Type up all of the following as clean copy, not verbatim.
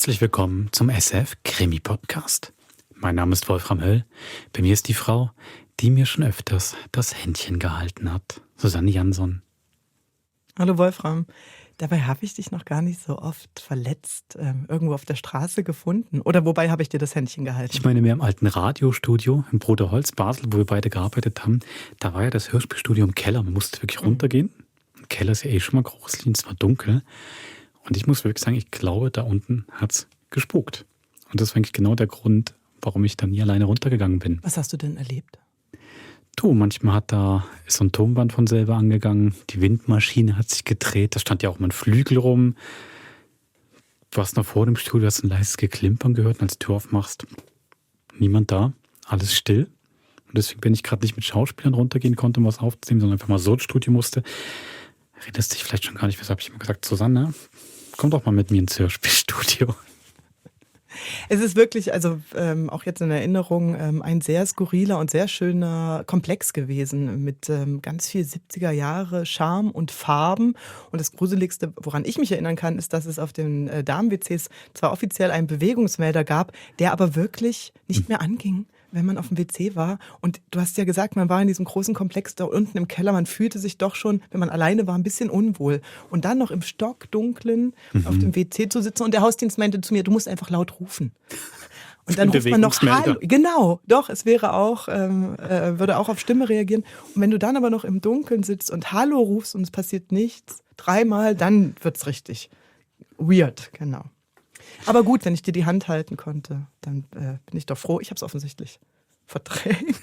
Herzlich willkommen zum SF Krimi Podcast. Mein Name ist Wolfram Höll. Bei mir ist die Frau, die mir schon öfters das Händchen gehalten hat. Susanne Jansson. Hallo Wolfram. Dabei habe ich dich noch gar nicht so oft verletzt irgendwo auf der Straße gefunden. Oder wobei habe ich dir das Händchen gehalten? Ich meine, mehr im alten Radiostudio im Bruderholz Basel, wo wir beide gearbeitet haben, da war ja das Hörspielstudio im Keller. Man musste wirklich runtergehen. Im Keller ist ja eh schon mal gruselig, es war dunkel. Und ich muss wirklich sagen, ich glaube, da unten hat es gespukt. Und das war eigentlich genau der Grund, warum ich da nie alleine runtergegangen bin. Was hast du denn erlebt? Du, manchmal ist so ein Tonband von selber angegangen, die Windmaschine hat sich gedreht, da stand ja auch mal ein Flügel rum. Du warst noch vor dem Studio, hast ein leises Geklimpern gehört, und als du Tür aufmachst, niemand da, alles still. Und deswegen bin ich gerade nicht mit Schauspielern runtergehen konnte, um was aufzunehmen, sondern einfach mal so ins Studio musste. Erinnerst dich vielleicht schon gar nicht, weshalb ich immer gesagt, Susanne, komm doch mal mit mir ins Hörspielstudio. Es ist wirklich, also auch jetzt in Erinnerung, ein sehr skurriler und sehr schöner Komplex gewesen mit ganz viel 70er Jahre Charme und Farben. Und das Gruseligste, woran ich mich erinnern kann, ist, dass es auf den Damen-WCs zwar offiziell einen Bewegungsmelder gab, der aber wirklich nicht mehr anging, wenn man auf dem WC war. Und du hast ja gesagt, man war in diesem großen Komplex da unten im Keller, man fühlte sich doch schon, wenn man alleine war, ein bisschen unwohl. Und dann noch im Stockdunklen auf dem WC zu sitzen und der Hausdienst meinte zu mir, du musst einfach laut rufen. Und dann ruft man noch Hallo. Genau, doch, es wäre auch, würde auch auf Stimme reagieren. Und wenn du dann aber noch im Dunkeln sitzt und Hallo rufst und es passiert nichts, 3-mal, dann wird's richtig weird, genau. Aber gut, wenn ich dir die Hand halten konnte, dann bin ich doch froh. Ich habe es offensichtlich verdrängt.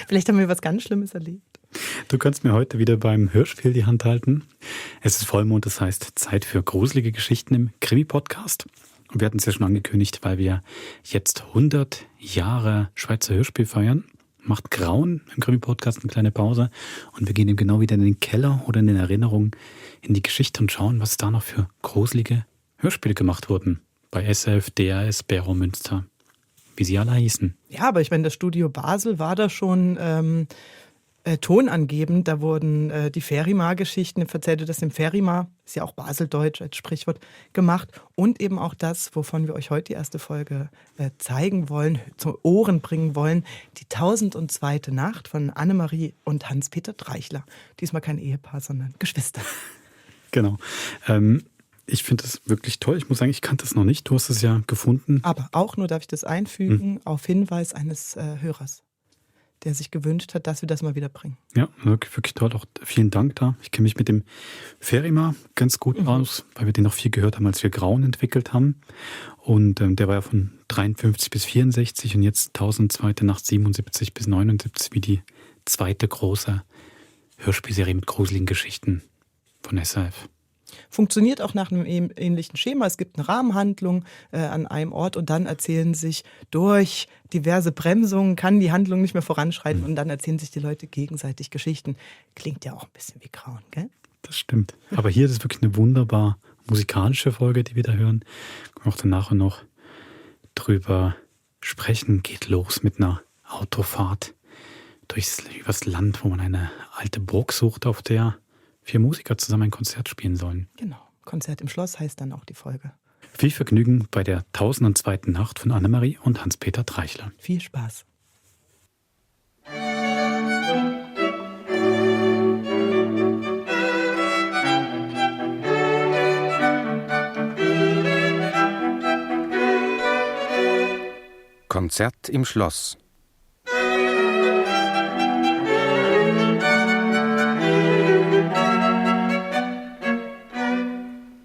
Vielleicht haben wir was ganz Schlimmes erlebt. Du kannst mir heute wieder beim Hörspiel die Hand halten. Es ist Vollmond, das heißt Zeit für gruselige Geschichten im Krimi-Podcast. Wir hatten es ja schon angekündigt, weil wir jetzt 100 Jahre Schweizer Hörspiel feiern. Macht Grauen im Krimi-Podcast eine kleine Pause. Und wir gehen eben genau wieder in den Keller oder in den Erinnerungen in die Geschichte und schauen, was da noch für gruselige Hörspiele gemacht wurden. Bei SF, DRS, Bero, Münster, wie sie alle hießen. Ja, aber ich meine, das Studio Basel war da schon tonangebend. Da wurden die Ferima-Geschichten, erzählte das im Ferima, ist ja auch Baseldeutsch als Sprichwort, gemacht. Und eben auch das, wovon wir euch heute die erste Folge zeigen wollen, zu Ohren bringen wollen, die 1002. Nacht von Annemarie und Hans-Peter Treichler. Diesmal kein Ehepaar, sondern Geschwister. Genau. Ich finde das wirklich toll. Ich muss sagen, ich kannte das noch nicht. Du hast es ja gefunden. Aber auch nur, darf ich das einfügen, auf Hinweis eines Hörers, der sich gewünscht hat, dass wir das mal wieder bringen. Ja, wirklich, wirklich toll. Auch vielen Dank da. Ich kenne mich mit dem Ferima ganz gut aus, weil wir den noch viel gehört haben, als wir Grauen entwickelt haben. Und der war ja von 53 bis 64 und jetzt 1002. Nacht 77 bis 79, wie die zweite große Hörspielserie mit gruseligen Geschichten von SRF. Funktioniert auch nach einem ähnlichen Schema. Es gibt eine Rahmenhandlung an einem Ort und dann erzählen sich durch diverse Bremsungen, kann die Handlung nicht mehr voranschreiten und dann erzählen sich die Leute gegenseitig Geschichten. Klingt ja auch ein bisschen wie Grauen, gell? Das stimmt. Aber hier ist es wirklich eine wunderbar musikalische Folge, die wir da hören. Können wir auch danach noch drüber sprechen. Geht los mit einer Autofahrt übers Land, wo man eine alte Burg sucht, auf der 4 Musiker zusammen ein Konzert spielen sollen. Genau. Konzert im Schloss heißt dann auch die Folge. Viel Vergnügen bei der 1002. Nacht von Annemarie und Hans-Peter Treichler. Viel Spaß. Konzert im Schloss.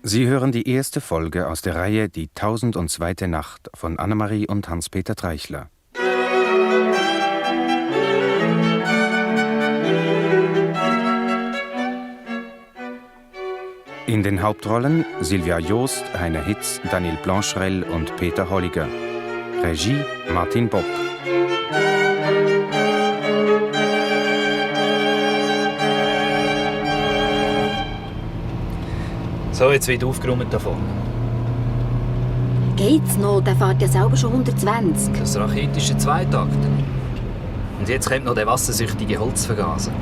Sie hören die erste Folge aus der Reihe Die 1002. Nacht von Annemarie und Hans-Peter Treichler. In den Hauptrollen Silvia Joost, Heiner Hitz, Daniel Blancherel und Peter Holliger. Regie Martin Bock. So, jetzt wird aufgeräumt davon. Geht's noch? Der fährt ja selber schon 120. Das rachetische Zweitakter. Und jetzt kommt noch der wassersüchtige Holzvergaser.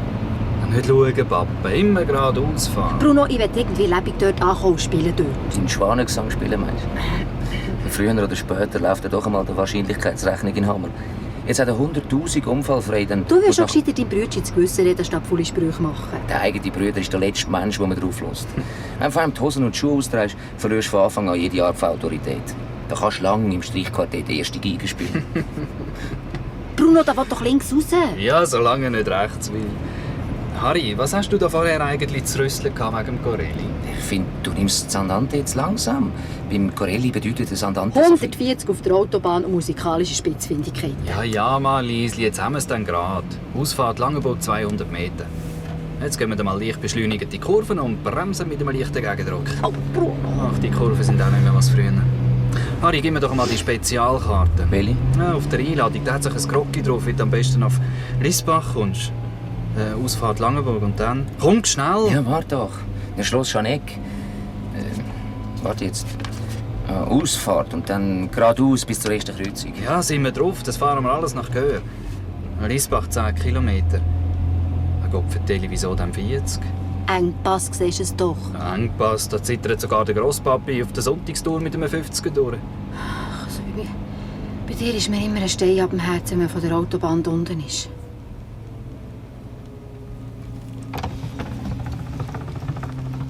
Nicht schauen, Papa. Immer geradeaus fahren. Bruno, ich will irgendwie lebendig dort ankommen, spielen dort. Deinen Schwanengesang spielen, meinst du? früher oder später läuft doch einmal die Wahrscheinlichkeitsrechnung in Hammer. Jetzt hat er 100'000 unfallfrei. Dann Du wirst schon gescheiter deinen Brüder ins Gewissen reden, statt volle Sprüche machen. Der eigene Bruder ist der letzte Mensch, der man drauf lässt. Wenn du vor allem die Hosen und die Schuhe austrägst, verlierst du von Anfang an jede Art von Autorität. Da kannst du lange im Streichquartett die erste Geige spielen. Bruno, da will doch links raus. Ja, solange nicht rechts will. Harry, was hast du da vorher eigentlich zu rüsteln wegen dem Corelli? Ich finde, du nimmst das Andante jetzt langsam. Beim Corelli bedeutet das Andante 140 auf der Autobahn und musikalische Spitzfindigkeit. Ja, Marliesli, jetzt haben wir es dann gerade. Ausfahrt Langenburg 200 Meter. Jetzt gehen wir mal leicht beschleunigt die Kurven und bremsen mit einem leichten Gegendruck. Oh, Bruno. Ach, die Kurven sind auch nicht mehr was früher. Harry, gib mir doch mal die Spezialkarte. Welche? Ja, auf der Einladung, da hat sich ein Grocki drauf, wie du am besten auf Liesbach kommst. Ausfahrt Langenburg und dann... Komm schnell! Ja, warte doch. Der Schloss Schaneck. Warte jetzt. Ausfahrt und dann geradeaus bis zur ersten Kreuzung. Ja, sind wir drauf, das fahren wir alles nach Gehör. Liesbach 10 Kilometer. Gott vertelle, wieso dann 40? Engpass, siehst du es doch. Engpass, da zittert sogar der Grosspapi auf der Sonntagstour mit einem 50er durch. Ach, Söbi. Bei dir ist mir immer ein Stein ab dem Herzen, wenn man von der Autobahn unten ist.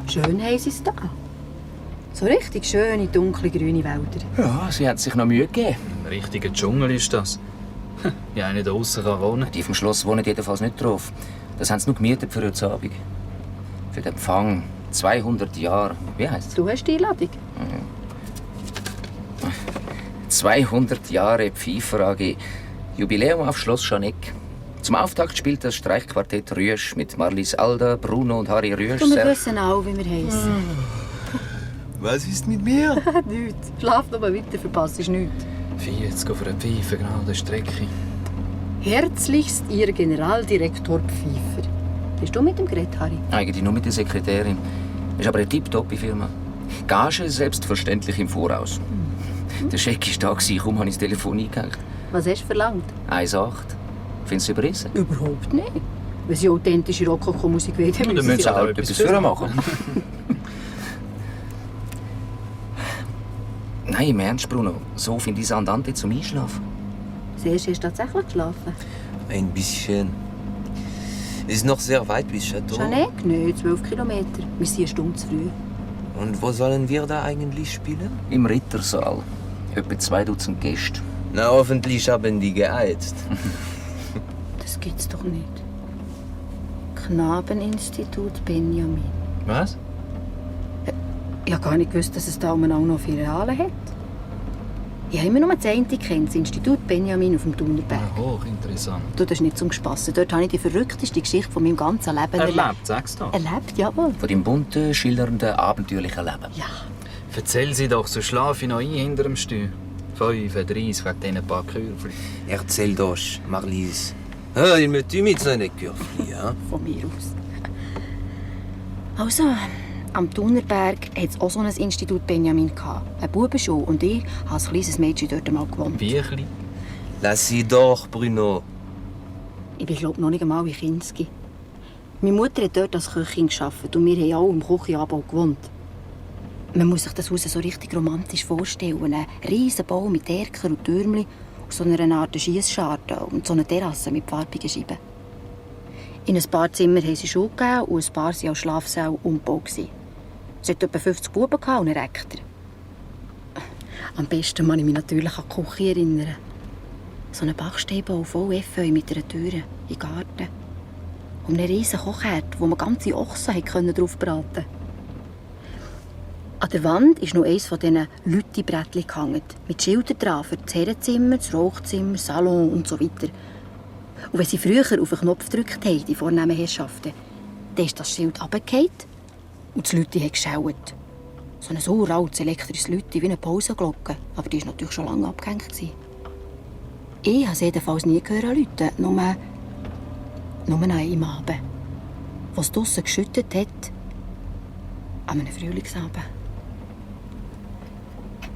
Schön haben sie es da. So richtig schöne, dunkle, grüne Wälder. Ja, sie hat sich noch Mühe gegeben. Ein richtiger Dschungel ist das. Ja, einer da draussen kann wohnen. Die vom Schloss wohnen jedenfalls nicht drauf. Das haben sie nur gemietet für heute Abend. Für den Empfang. 200 Jahre. Wie heisst es? Du hast die Einladung. 200 Jahre Pfeifer AG. Jubiläum auf Schloss Schaneck. Zum Auftakt spielt das Streichquartett Rüesch mit Marlies Alda, Bruno und Harry Rüesch. Du, wir wissen auch, wie wir heissen. Was ist mit mir? Nichts. Schlaf noch mal weiter, verpasst ist nichts. 40 auf einer pfeifengraden Strecke. Herzlichst Ihr Generaldirektor Pfeiffer. Bist du mit dem Gerät, Harry? Eigentlich nur mit der Sekretärin. Ist aber eine tipptoppe Firma. Gage selbstverständlich im Voraus. Der Scheck war da, kaum habe ich das Telefon eingehängt. Was hast du verlangt? 1,8. Findest du überrissen? Überhaupt nicht. Wenn sie authentische Rokoko-Musik will, dann Dann müssen sie auch etwas dafür machen. Nein, im Ernst, Bruno. So finde ich das Andante zum Einschlafen. Siehst du, hast du tatsächlich geschlafen? Ein bisschen. Ist noch sehr weit bis Chateau. Schaneck? Nein, 12 Kilometer. Wir sind eine Stunde zu früh. Und wo sollen wir da eigentlich spielen? Im Rittersaal. Etwa 2 Dutzend Gäste. Na, hoffentlich haben die geheizt. Das gibt's doch nicht. Knabeninstitut Benjamin. Was? Ich habe gar nicht gewusst, dass es da umeinander noch Filialen hat. Ich habe immer nur das eine gekannt, das Institut Benjamin auf dem Thunerberg. Hochinteressant. Du, das ist nicht zum Spassen. Dort habe ich die verrückteste Geschichte von meinem ganzen Leben Erlebt, sag's doch. Erlebt, jawohl. Von deinem bunten, schillernden, abenteuerlichen Leben. Ja. Erzähl sie doch, so schlafe ich noch ein hinter dem Steuer. 35 wegen diesen paar Kürfel. Erzähl doch, Marlies. Ah, il me tue mit seinen Kürfli, ja? Von mir aus. Also, am Thunerberg hatte es auch so ein Institut Benjamin. Eine Bubenschule. Und ich habe als kleines Mädchen dort einmal gewohnt. Wie klein? Lass sie doch, Bruno. Ich bin, glaube noch nicht einmal wie Kinski. Meine Mutter hat dort als Köchin gearbeitet und wir haben auch im Küchenanbau gewohnt. Man muss sich das Haus so richtig romantisch vorstellen. Ein riesen Bau mit Erker und Türmchen, so einer Art Schiessscharte und so einer Terrasse mit farbigen Scheiben. In ein paar Zimmern haben sie Schule gegeben und ein paar waren auch Schlafsäle umgebaut. Es hatte etwa 50 Buben und einen Rektor. Am besten kann ich mich natürlich an die Küche erinnern. So ein Backsteinbau voll Efeu mit einer Tür in den Garten. Und einen riesen Kochherd, wo man ganze Ochsen drauf braten konnte. An der Wand ist noch eines von diesen Lütti-Brettchen gehangen, mit Schildern dran für das Herrenzimmer, das Rauchzimmer, Salon und so weiter. Und wenn sie früher auf den Knopf gedrückt haben, die vornehmen Herrschaften, dann ist das Schild runtergefallen und das Lütti hat geschaut. So ein uraltes elektrisches Lütti wie eine Pausenglocke, aber die war natürlich schon lange abgehängt. Ich habe es jedenfalls nie gehört läuten, nur an einem Abend, was es draussen geschüttet hat, an einem Frühlingsabend.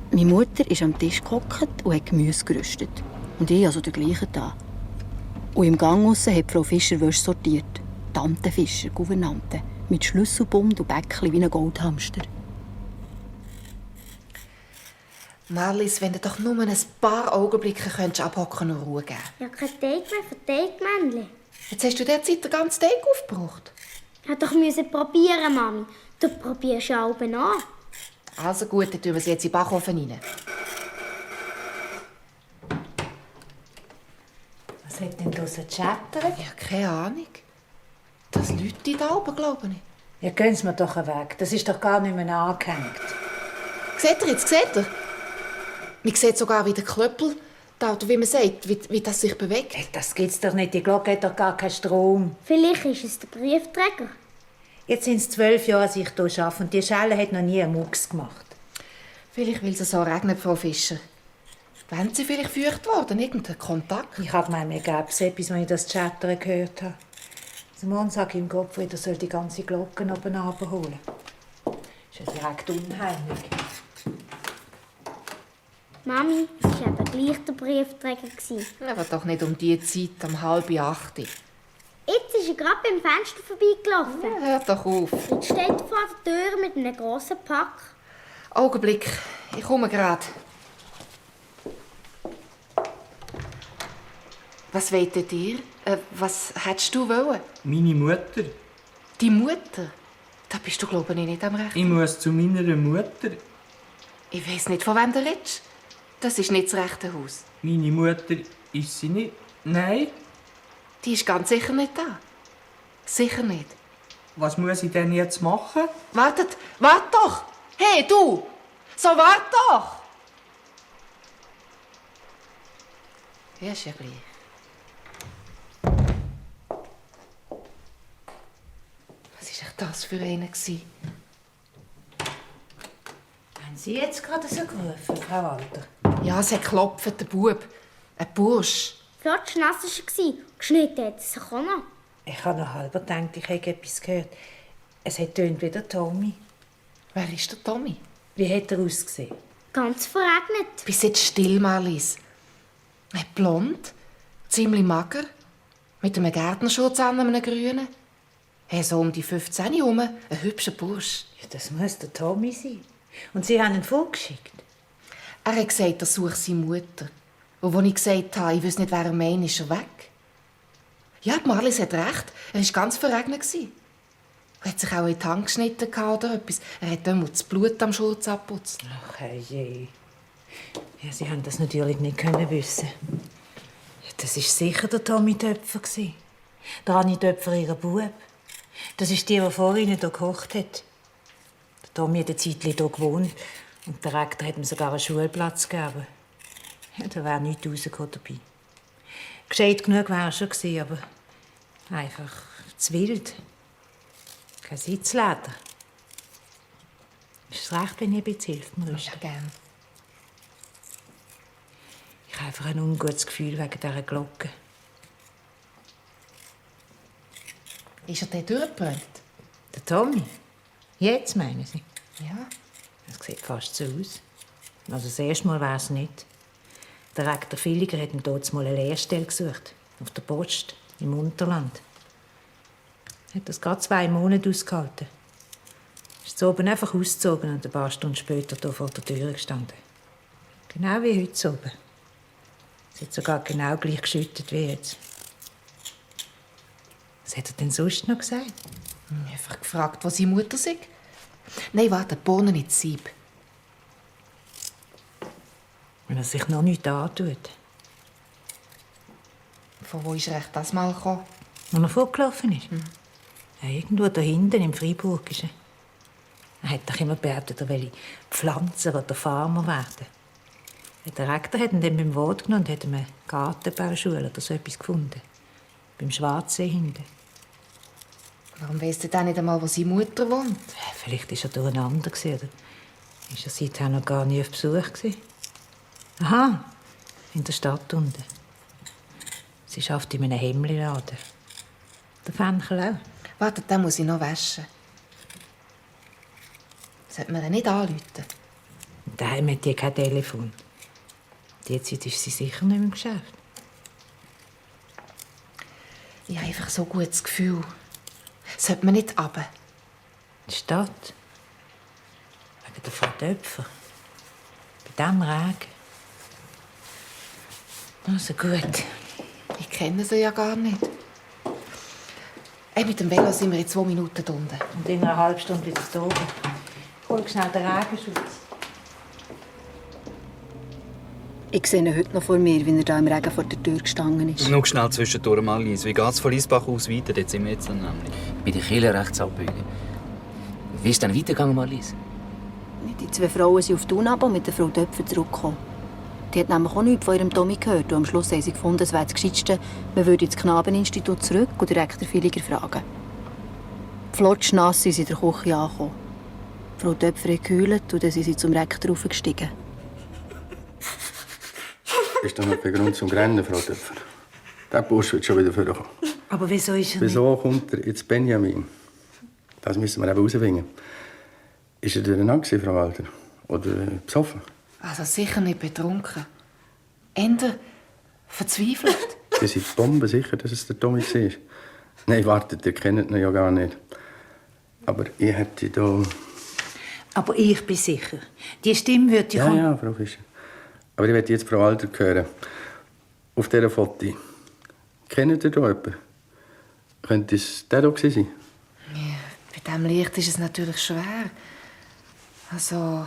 Meine Mutter ist am Tisch gehockt und hat Gemüse gerüstet. Und ich also den gleichen da. Und im Gang aussen hat Frau Fischer Wäsche sortiert. Tante Fischer, Gouvernante. Mit Schlüsselbund und Bäckchen wie ein Goldhamster. Marlies, wenn du doch nur ein paar Augenblicke abhocken und Ruhe geben. Ja, kein Teig mehr für Teigmännchen. Jetzt hast du derzeit den ganzen Teig aufgebraucht. Ich musste doch probieren, Mami. Du probierst ja auch an. Also gut, dann tun wir sie jetzt in den Backofen rein. Was hat denn da so gechattert? Ja, keine Ahnung. Das Leute da oben, glaube ich. Ja, gehen Sie mir doch weg. Das ist doch gar nicht mehr angehängt. Seht ihr jetzt? Seht ihr? Man sieht sogar, wie der Klöppel, da, wie man sagt, wie das sich bewegt. Hey, das gibt's doch nicht. Die Glocke hat doch gar keinen Strom. Vielleicht ist es der Briefträger. Jetzt sind es 12 Jahre, dass ich hier arbeite und die Schelle hat noch nie einen Mucks gemacht. Vielleicht, weil es so regnet, Frau Fischer. Wenn sie vielleicht feucht worden, irgendein Kontakt? Ich habe gemeint, mir gäbe es etwas, wenn ich das Chattern gehört habe. Also morgen sage ich im Kopf, er soll die ganze Glocke oben abholen. Das ist ja direkt unheimlich. Mami, es war eben gleich der Briefträger. Aber doch nicht um diese Zeit, um 7:30. Jetzt ist er gerade beim Fenster vorbeigelaufen. Ja, hör doch auf. Jetzt steht er vor der Tür mit einem grossen Pack. Augenblick, ich komme gerade. Was wollt ihr? Was hättest du wollen? Meine Mutter. Die Mutter? Da bist du, glaube ich, nicht am Recht. Ich muss zu meiner Mutter. Ich weiss nicht, von wem du redest. Das ist nicht das rechte Haus. Meine Mutter ist sie nicht. Nein. Die ist ganz sicher nicht da. Sicher nicht. Was muss ich denn jetzt machen? Wart doch! Hey, du! So, wart doch! Ja, ist ja gleich. Was war das für einer? Haben Sie jetzt gerade so gerufen, Frau Walter? Ja, es hat geklopft, der Bub. Ein Bursch. Flotschnass war er. Geschnitten hat er sich auch noch. Ich habe noch halber gedacht, ich hätte etwas gehört. Es hat tönt wie der Tommy. Wer ist der Tommy? Wie hat er ausgesehen? Ganz verregnet. Bist jetzt still, Marlies. Blond, ziemlich mager, mit einem Gärtnerschutz an, einem grünen. So um die 15 herum, ein hübscher Bursch. Ja, das muss der Tommy sein. Und Sie haben ihn vorgeschickt? Er hat gesagt, er suche seine Mutter. Und als ich gesagt habe, ich wüsste nicht, wer er meint, ist er weg. Ja, die Marlies hat recht. Er war ganz verregnet. Er hat sich auch in die Hand geschnitten oder etwas. Er hat damals das Blut am Schurz abputzt. Ach, je. Ja, Sie haben das natürlich nicht wissen. Ja, das war sicher der Tommy Töpfer. Der Anni Töpfer, ihr Bub. Das ist die vor Ihnen hier gekocht hat. Der Tommy hat eine Zeit hier gewohnt und der Rektor hat ihm sogar einen Schulplatz gegeben. Ja, da wäre nichts rausgekommen dabei. Gescheit genug wäre er schon gewesen, aber einfach zu wild. Kein Sitzleder. Ist es recht, wenn ihr ein bisschen hilft, Marlies? Ja, gern. Ich habe einfach ein ungutes Gefühl wegen dieser Glocke. Ist er denn durchgebrannt? Der Tommy? Jetzt, meinen Sie? Ja. Das sieht fast so aus. Also das erste Mal war es nicht. Der Rektor Villiger hat ihm dort mal eine Lehrstelle gesucht. Auf der Post, im Unterland. Er hat das gerade 2 Monate ausgehalten. Ist so oben einfach ausgezogen und ein paar Stunden später hier vor der Tür gestanden. Genau wie heute oben. Es hat sogar genau gleich geschüttet wie jetzt. Was hat er denn sonst noch gesagt? Ich habe einfach gefragt, wo seine Mutter sei. Nein, warte, Bohnen ins Sieb. Wenn er sich noch nicht antut. Von wo ist er echt das Mal gekommen? Als er vorgelaufen ist? Ja, irgendwo da hinten im Freiburgischen. Er hat doch immer behauptet, er wolle Pflanzer oder Farmer werden. Der Rektor hat ihn dann beim Wort genommen und hat ihm eine Gartenbauschule oder so etwas gefunden. Beim Schwarzsee hinten. Warum weiss er denn nicht einmal, wo seine Mutter wohnt? Vielleicht war er durcheinander. Oder ist er seither noch gar nie auf Besuch gewesen? Aha, in der Stadt unten. Sie arbeitet in einem Hemdladen. Der Fenchel auch. Warte, den muss ich noch waschen. Sollte man ihn nicht anrufen? Daheim hat die kein Telefon. Derzeit ist sie sicher nicht mehr im Geschäft. Ich habe einfach so ein gutes Gefühl. Sollte man nicht runter? In die Stadt? Wegen der Frau Töpfer? Bei diesem Regen. Also gut. Ich kenne sie ja gar nicht. Mit dem Velo sind wir in 2 Minuten unten. Und in einer halben Stunde wieder da oben. Hol schnell den Regenschutz. Ich sehe ihn heute noch vor mir, wie er da im Regen vor der Tür gestanden ist. Nur schnell zwischendurch, Marlies. Wie geht es von Liesbach aus weiter? Dort sind wir jetzt nämlich. Bei der Kirche rechts abbiegen. Wie ist es dann weitergegangen, Marlies? Die 2 Frauen sind auf die UNABO mit der Frau Töpfer zurückgekommen. Die hat nämlich auch nichts von ihrem Tommy gehört. Und am Schluss haben sie gefunden, es wäre das Gescheitste, man würde ins Knabeninstitut zurück und direkt den Filiger fragen. Flotschnass sind sie in der Küche angekommen. Frau Töpfer hat geheult und dann sind sie zum Rektor raufgestiegen. Ist doch noch kein Grund zum Rennen, Frau Töpfer. Der Bursch wird schon wieder vorkommen. Aber wieso ist er Wieso kommt er jetzt Benjamin? Das müssen wir eben herausfinden. Ist er durcheinander, Frau Walter? Oder besoffen? Also sicher nicht betrunken. Eher verzweifelt. Sie sind bombensicher, dass es der Tommy war. Nein, wartet, ihr kennt ihn ja gar nicht. Aber ich hätte da... Aber ich bin sicher. Die Stimme wird ja... Ja, Frau Fischer. Aber ich möchte jetzt Frau Walter hören. Auf dieser Foto. Kennt ihr da jemanden? Könnte es der da gewesen sein? Ja, bei diesem Licht ist es natürlich schwer. Also,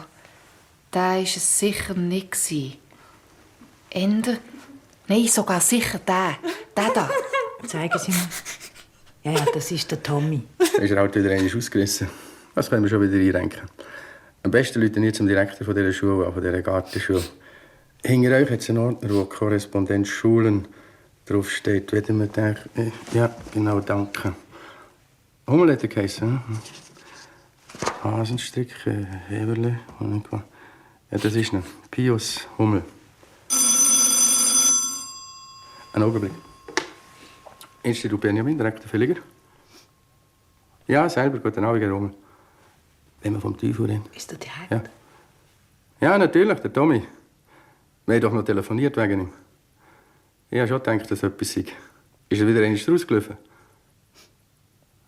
der war es sicher nicht. Ender? Nein, sogar sicher der. Der da. Zeigen Sie mir. Ja, das ist der Tommy. Da ist er halt wieder einmal ausgerissen. Das können wir schon wieder einrenken. Am besten Leute nicht zum Direktor von dieser Schule, von dieser Gartenschule. Hinter euch hat es einen Ordner, wo Korrespondenz Schulen draufsteht. Wenn man denkt, ja, genau, danke. Hummel hat er geheißen. Hasenstrick, Heberle, ja, das ist er. Pius Hummel. Einen Augenblick. Institut Benjamin, Direktor Filiger. Ja, selber, guten Abend, Herr Hummel. Wenn wir vom Teufel reden. Ist der direkt? Ja. Ja, natürlich, der Tommy. Wir haben doch noch telefoniert wegen ihm. Ich habe schon gedacht, dass etwas sei. Ist er wieder einmal rausgelaufen?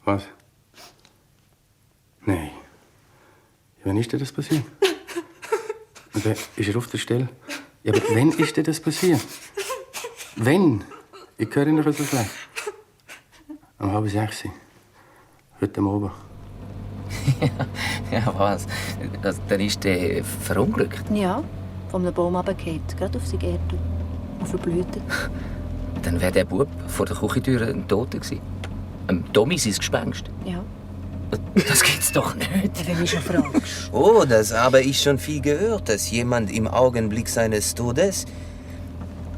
Was? Nein. Wann ist denn das passiert? Und dann ist er auf der Stelle. Ja, aber wann ist denn das passiert? Wann? Ich höre ihn noch so schlecht. Um 5:30. Heute Abend. Ja, was? Also, dann ist der verunglückt? Ja, von einem Baum runtergefallen, gerade auf seine Gärte und verblutet. Dann wäre der Bub vor der Küchentür ein Toter gewesen. Tommy sein Gespenst. Ja. Das gibt's doch nicht. Wenn ich schon frage. Oh, das habe ich schon viel gehört, dass jemand im Augenblick seines Todes...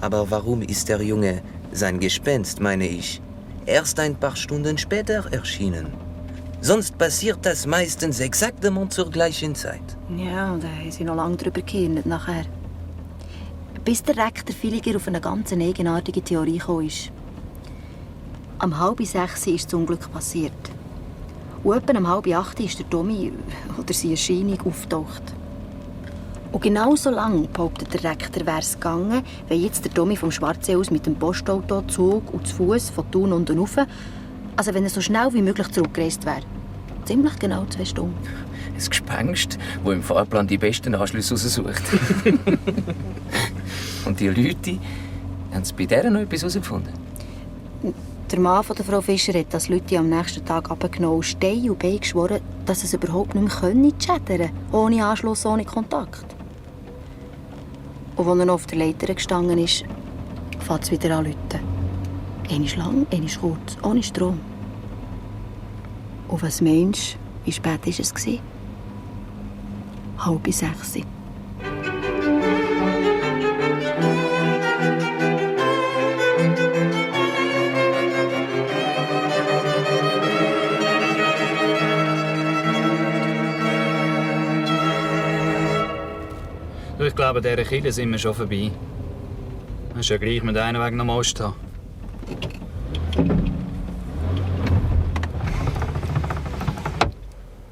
Aber warum ist der Junge sein Gespenst, meine ich, erst ein paar Stunden später erschienen? Sonst passiert das meistens exaktement zur gleichen Zeit. Ja, und da haben sie noch lange drüber geredet nachher. Bis der Rektor Filiger auf eine ganz eigenartige Theorie gekommen ist. Am 5:30 ist das Unglück passiert. Und etwa um 7:30 ist der Tommy oder seine Erscheinung auftaucht. Und genau so lange, behauptet der Rektor, wäre es gegangen, wenn jetzt der Tommy vom Schwarzsee aus mit dem Postauto, Zug und zu Fuß von Thun unten rauf, also wenn er so schnell wie möglich zurückgereist wäre. Ziemlich genau 2 Stunden. Ein Gespenst, das im Fahrplan die besten Anschlüsse raussucht. Und die Leute, haben sie bei der noch etwas herausgefunden? Der Mann von der Frau Fischer hat das Leute am nächsten Tag abgenommen, Stein und Bein geschworen, dass es überhaupt nicht mehr schädern, ohne Anschluss, ohne Kontakt. Und als er noch auf der Leiter gestanden ist, fängt es wieder an zu läuten. Einmal lang, einmal kurz, ohne Strom. Und was meinst du, wie spät war es? 5:30. Ich glaube, dieser Kille sind wir schon vorbei. Das ist ja gleich mit einem Weg nach Most haben.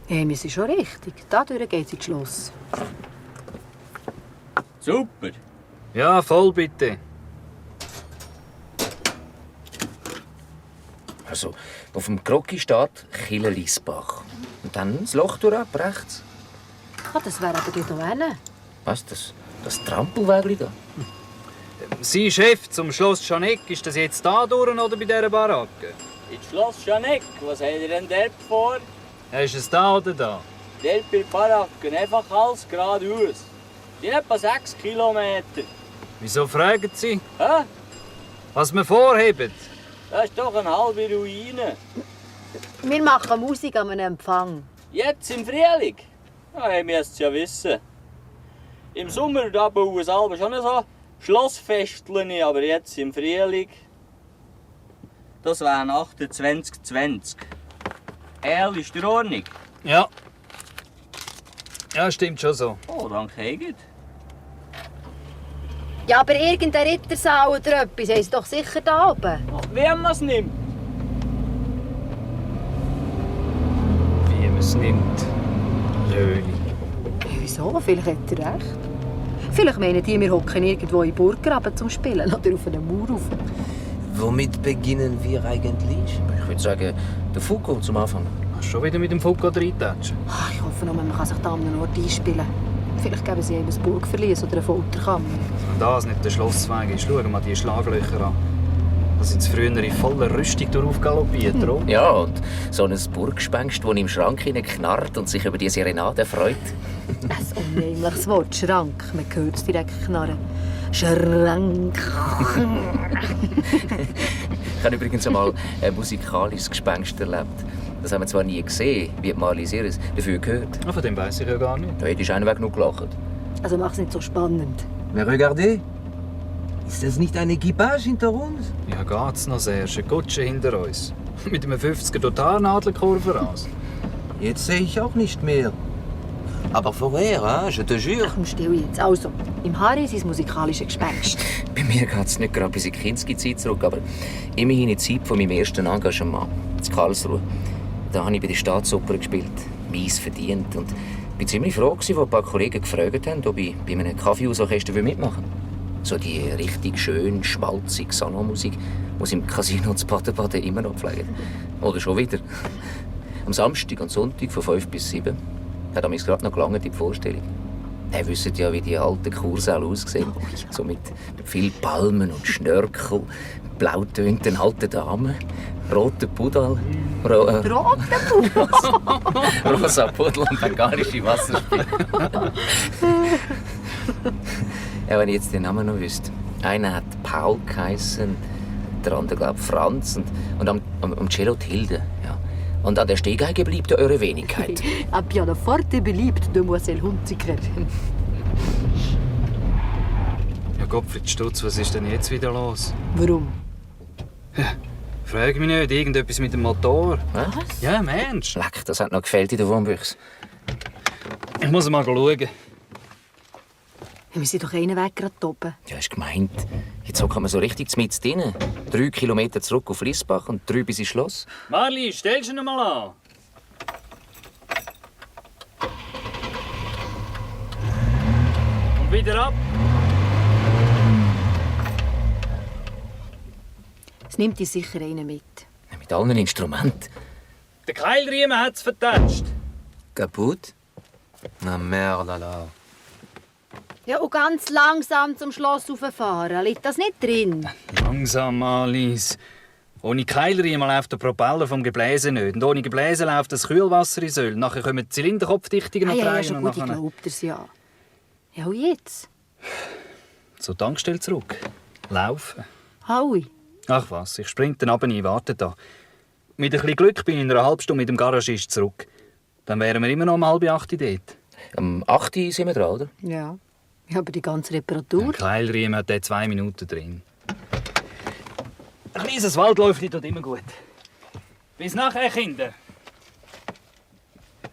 Ja, wir sind schon richtig. Dadurch geht es ins Schloss. Super. Ja, voll bitte. Also, auf dem Krocki steht Kille Liesbach. Und dann das Loch durch ab, rechts. Ah, das wäre aber hier hinten. Was das? Das Trampelwägli da. Sein Chef zum Schloss Schaneck, ist das jetzt da durch oder bei dieser Baracke? Ins Schloss Schaneck, was habt ihr denn dort vor? Ist es da oder da? Dort bei der Baracke, einfach alles geradeaus. Die sind etwa 6 Kilometer. Wieso fragen Sie? Hä? Was wir vorhaben? Das ist doch eine halbe Ruine. Wir machen Musik an einem Empfang. Jetzt im Frühling? Ja, ihr müsst es ja wissen. Im Sommer da bauen sie alle schon so Schlossfesteln, aber jetzt im Frühling. Das wären 28,20. Ist der Ordnung? Ja. Ja, stimmt schon so. Oh, danke, Egid. Ja, aber irgendein Rittersaal oder etwas haben sie doch sicher da oben. Wie man es nimmt. Wie man es nimmt. Löhli. Wieso? Vielleicht hat er recht. Vielleicht meinen die, wir hocken irgendwo in Burggraben zum Spielen oder auf einem Mauer rauf. Womit beginnen wir eigentlich? Ich würde sagen, der Foucault zum Anfang. Schon wieder mit dem Foucault reintatschen? Ich hoffe nur, man kann sich da an einem Ort einspielen. Vielleicht geben sie ihm ein Burgverlies oder eine Folterkammer. Wenn das nicht der Schlossweg ist, schauen wir mal die Schlaglöcher an. Da sind sie früher in voller Rüstung galoppiert, oder? Ja, und so ein Burggespenst, das im Schrank knarrt und sich über die Serenade freut. Ein unheimliches Wort, Schrank. Man hört es direkt knarren. Schrank. Ich habe übrigens einmal ein musikalisches Gespenst erlebt. Das haben wir zwar nie gesehen, wie Marlies ihres, dafür gehört. Ah, von dem weiss ich ja gar nicht. Da hätte ich einen Weg noch gelacht. Also mach es nicht so spannend. Mais regardez, ist das nicht ein Equipage hinter uns? Ja, geht's noch, Serge. Eine Kutsche hinter uns. Mit einem 50er Totalnadelkurve raus. Jetzt sehe ich auch nicht mehr. Aber vorher, hein, je te jure. Komm, still jetzt. Also, im Harry sein musikalisches Gespenst. Bei mir geht es nicht gerade bis in die Kinski-Zeit zurück, aber immerhin in die Zeit von meinem ersten Engagement in Karlsruhe. Da habe ich bei der Staatsoper gespielt, mies verdient. Und ich war ziemlich froh, als ein paar Kollegen gefragt haben, ob ich bei einem Kaffeehausorchester mitmachen will. So die richtig schön schmalzige Salonmusik, die sie im Casino zu Baden-Baden immer noch pflegen. Oder schon wieder. Am Samstag und Sonntag von 5 bis 7 hat mich gerade noch gelangt in die Vorstellung. Ihr wisst ja, wie die alten Kursäle aussehen. So mit viel Palmen und Schnörkel, blautönten alten Damen, roten Pudel, Roten Pudel? rosa Pudel und benganische Wasserspiele. Ja, wenn ich jetzt den Namen noch wüsste. Einer hat Paul geheissen, der andere, glaube ich, Franz und am Cello Hilde. Ja. Und an der Stehgeige blieb eure Wenigkeit. A pianoforte beliebt, Demoiselle Hunziker. Ja, Gottfried Stutz, was ist denn jetzt wieder los? Warum? Ja, frag mich nicht, irgendetwas mit dem Motor. Was? Ja, Mensch. Leck, das hat noch gefällt in der Wohnbüchse. Ich muss mal schauen. Wir sind doch einen Weg gerade oben. Ja, ist gemeint. Jetzt hocken wir so richtig mitten drin. 3 Kilometer zurück auf Liesbach und 3 bis ins Schloss. Marli, stellst du ihn mal an? Und wieder ab. Es nimmt dich sicher einen mit. Ja, mit allen Instrumenten. Der Keilriemen hat's vertatscht. Kaputt? Na merde, alors. Ja, und ganz langsam zum Schloss rauffahren. Liegt das nicht drin? Langsam, Marlies. Ohne Keilriemen läuft der Propeller vom Gebläse nicht. Und ohne Gebläse läuft das Kühlwasser in Säule. Nachher kommen die Zylinderkopfdichtungen noch ja, drehen. schon gut, ich glaub dir's ja. Ja, und jetzt? Zur Tankstelle zurück. Laufen. Howie. Ach was, ich spring dann runter ein, warte da. Mit ein bisschen Glück bin ich in einer halben Stunde mit dem Garagist zurück. Dann wären wir immer noch um 7:30 dort. Am 8 sind wir dran, oder? Ja. Ja, aber die ganze Reparatur? Der Keilriemen hat 2 Minuten drin. Ein kleines Waldläufchen tut immer gut. Bis nachher, Kinder.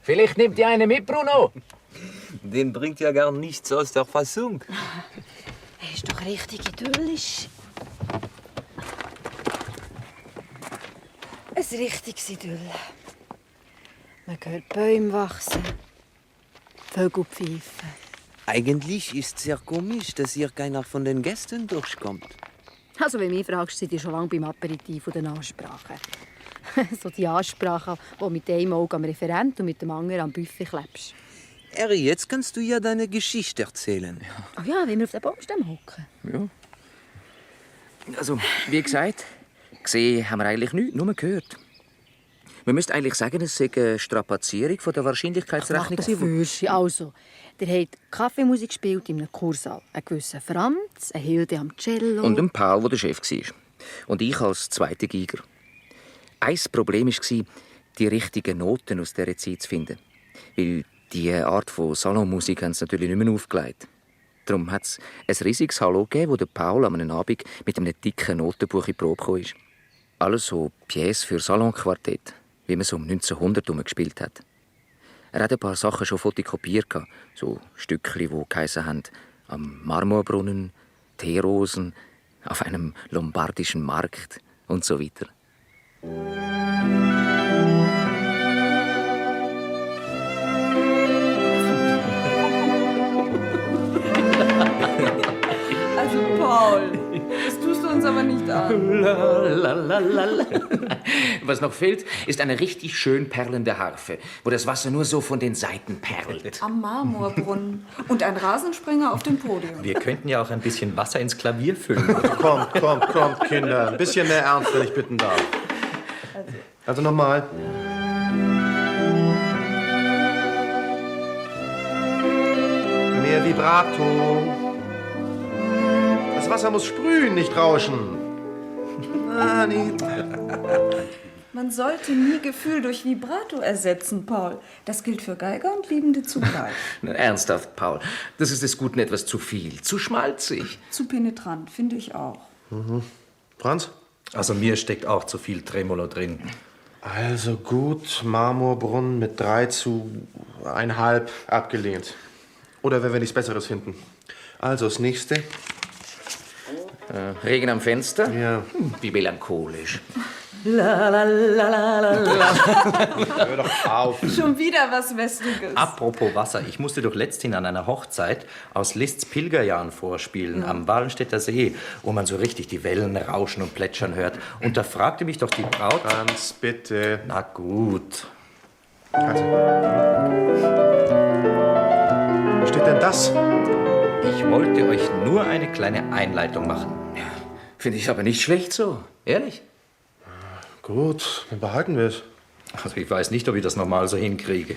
Vielleicht nimmt ihr einen mit, Bruno. Den bringt ja gar nichts aus der Fassung. Er ist doch richtig idyllisch. Ein richtiges Idyll. Man hört Bäume wachsen, Vögel pfeifen. Eigentlich ist es sehr komisch, dass hier keiner von den Gästen durchkommt. Also, wenn du mich fragst, seid ihr schon lange beim Aperitif und den Ansprachen. So die Ansprachen, die mit einem Auge am Referent und mit dem anderen am Buffet klebst. Harry, jetzt kannst du ja deine Geschichte erzählen. Ach ja, wenn wir auf den Baumstamm hocken. Ja. Also, wie gesagt, gesehen haben wir eigentlich nichts, nur gehört. Man müsste eigentlich sagen, es sei eine Strapazierung von der Wahrscheinlichkeitsrechnung. Also, der hat Kaffeemusik gespielt in einem Kursaal. Ein gewisser Franz, eine Hilde am Cello. Und ein Paul, der Chef war. Und ich als zweiter Geiger. Ein Problem war, die richtigen Noten aus dieser Zeit zu finden. Weil diese Art von Salonmusik haben sie natürlich nicht mehr aufgelegt. Darum hat es ein riesiges Hallo gegeben, wo der Paul an einem Abend mit einem dicken Notenbuch in die Probe kam. Alles so Pièce für Salonquartett, wie man so um 1900 herum gespielt hat. Er hat ein paar Sachen schon fotokopiert, so Stückchen, die geheissen haben: am Marmorbrunnen, Teerosen, auf einem lombardischen Markt und so weiter. Also Paul, das tust du uns aber nicht an. Was noch fehlt, ist eine richtig schön perlende Harfe, wo das Wasser nur so von den Seiten perlt. Am Marmorbrunnen. Und ein Rasensprenger auf dem Podium. Wir könnten ja auch ein bisschen Wasser ins Klavier füllen. Kommt, Kinder. Ein bisschen mehr Ernst, wenn ich bitten darf. Also nochmal. Mehr Vibrato. Das Wasser muss sprühen, nicht rauschen. Man sollte nie Gefühl durch Vibrato ersetzen, Paul. Das gilt für Geiger und Liebende zugleich. Ernsthaft, Paul, das ist des Guten etwas zu viel, zu schmalzig. Zu penetrant, finde ich auch. Franz? Also mir steckt auch zu viel Tremolo drin. Also gut, Marmorbrunnen mit 3:1,5 abgelehnt. Oder wenn wir nichts Besseres finden. Also das nächste. Regen am Fenster? Ja. Wie melancholisch. Hör doch auf. Schon wieder was Wässriges. Apropos Wasser, ich musste doch letzthin an einer Hochzeit aus Liszts Pilgerjahren vorspielen, am Wallenstädter See, wo man so richtig die Wellen rauschen und plätschern hört. Und da fragte mich doch die Braut... Franz, bitte. Na gut. Also. Wo steht denn das? Ich wollte euch nur eine kleine Einleitung machen. Ja, finde ich aber nicht schlecht so, ehrlich. Gut, dann behalten wir es. Also ich weiß nicht, ob ich das normal so hinkriege.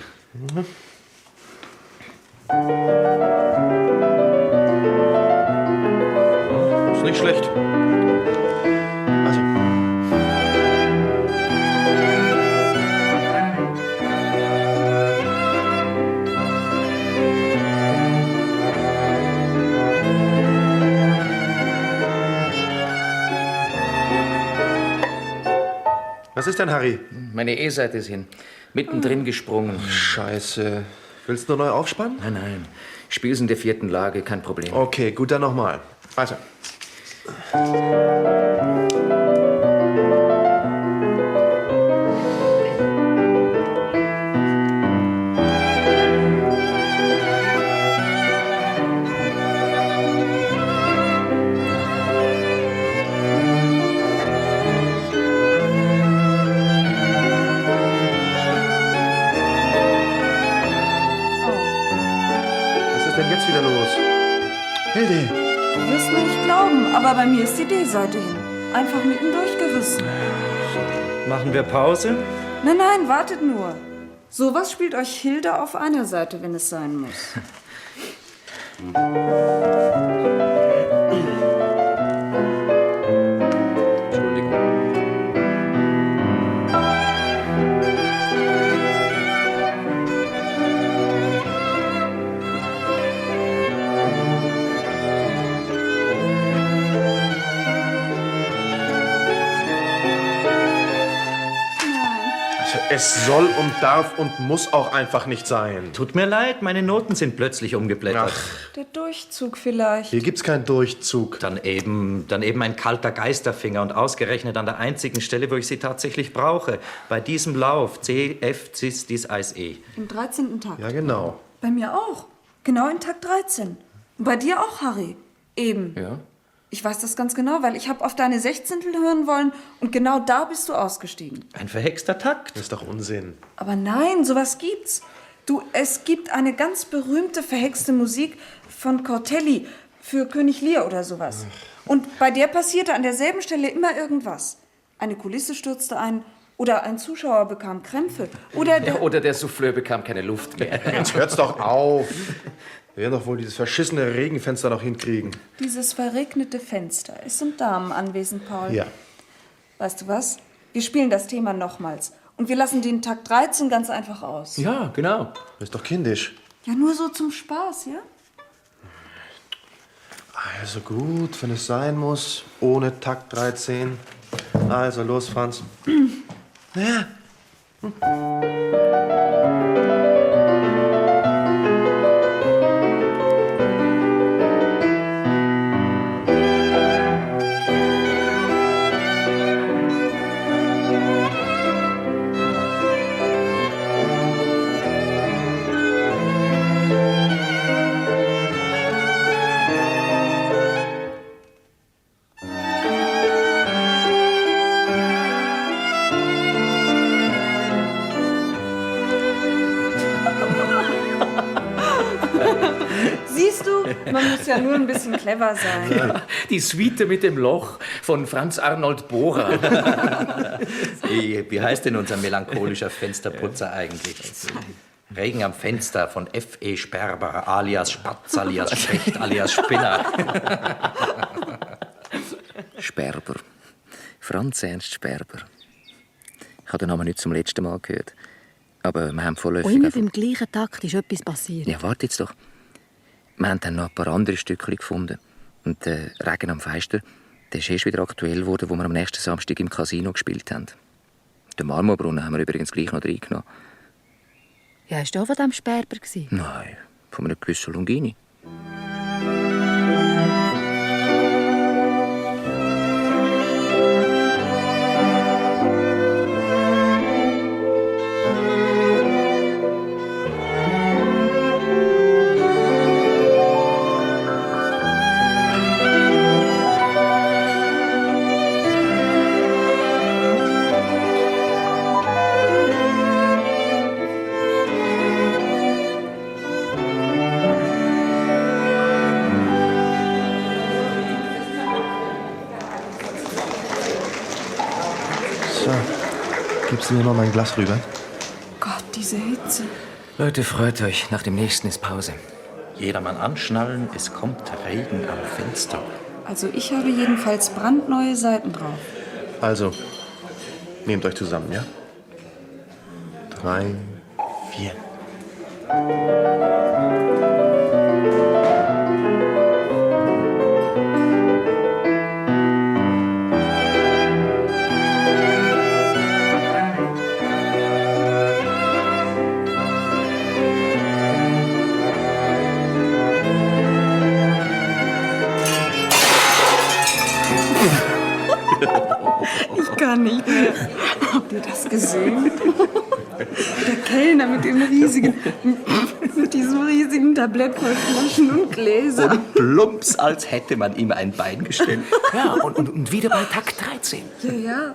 Ist nicht schlecht. Also. Was ist denn, Harry? Meine E-Seite ist hin. Mittendrin gesprungen. Scheiße. Willst du neu aufspannen? Nein. Ich spiel's in der 4. Lage, kein Problem. Okay, gut, dann nochmal. Also. Jetzt wieder los. Hilde! Du wirst mir nicht glauben, aber bei mir ist die D-Seite hin. Einfach mittendurch gerissen. Machen wir Pause? Nein, wartet nur. Sowas spielt euch Hilde auf einer Seite, wenn es sein muss. Es soll und darf und muss auch einfach nicht sein. Tut mir leid, meine Noten sind plötzlich umgeblättert. Der Durchzug vielleicht. Hier gibt's keinen Durchzug. Dann eben ein kalter Geisterfinger und ausgerechnet an der einzigen Stelle, wo ich sie tatsächlich brauche. Bei diesem Lauf C, F, Cis, Dis, Eis, E. Im 13. Takt. Ja, genau. Bei mir auch. Genau in Takt 13. Und bei dir auch, Harry. Eben. Ja. Ich weiß das ganz genau, weil ich habe auf deine Sechzehntel hören wollen und genau da bist du ausgestiegen. Ein verhexter Takt. Das ist doch Unsinn. Aber nein, sowas gibt's. Du, es gibt eine ganz berühmte, verhexte Musik von Cortelli für König Lear oder sowas. Und bei der passierte an derselben Stelle immer irgendwas. Eine Kulisse stürzte ein oder ein Zuschauer bekam Krämpfe oder der Souffleur bekam keine Luft mehr. Jetzt hört's doch auf. Wir werden doch wohl dieses verschissene Regenfenster noch hinkriegen. Dieses verregnete Fenster. Es sind Damen anwesend, Paul. Ja. Weißt du was? Wir spielen das Thema nochmals. Und wir lassen den Takt 13 ganz einfach aus. Ja, genau. Das ist doch kindisch. Ja, nur so zum Spaß, ja? Also gut, wenn es sein muss. Ohne Takt 13. Also los, Franz. Ja. Siehst du, man muss ja nur ein bisschen clever sein. Ja, die Suite mit dem Loch von Franz Arnold Bohrer. Wie heißt denn unser melancholischer Fensterputzer eigentlich? Regen am Fenster von F.E. Sperber, alias Spatz, alias Specht, alias Spinner. Sperber. Franz Ernst Sperber. Ich habe den Namen nicht zum letzten Mal gehört. Aber wir haben vorläufig... Und immer beim gleichen Takt ist etwas passiert. Ja, warte jetzt doch. Wir haben dann noch ein paar andere Stückchen gefunden. Und der Regen am Feister, der ist erst wieder aktuell geworden, wo wir am nächsten Samstag im Casino gespielt haben. Den Marmorbrunnen haben wir übrigens gleich noch reingenommen. Ja, hast du auch von diesem Sperber? Nein, von einem gewissen Longini. Gibst du mir mal mein Glas rüber? Gott, diese Hitze. Leute, freut euch. Nach dem nächsten ist Pause. Jedermann anschnallen, es kommt Regen am Fenster. Also ich habe jedenfalls brandneue Seiten drauf. Also, nehmt euch zusammen, ja? 3, 4. Ich kann nicht mehr. Habt ihr das gesehen? Der Kellner mit diesem riesigen Tablett voll Flaschen und Gläser. Und plumps, als hätte man ihm ein Bein gestellt. Ja, und wieder bei Takt 13. Ja.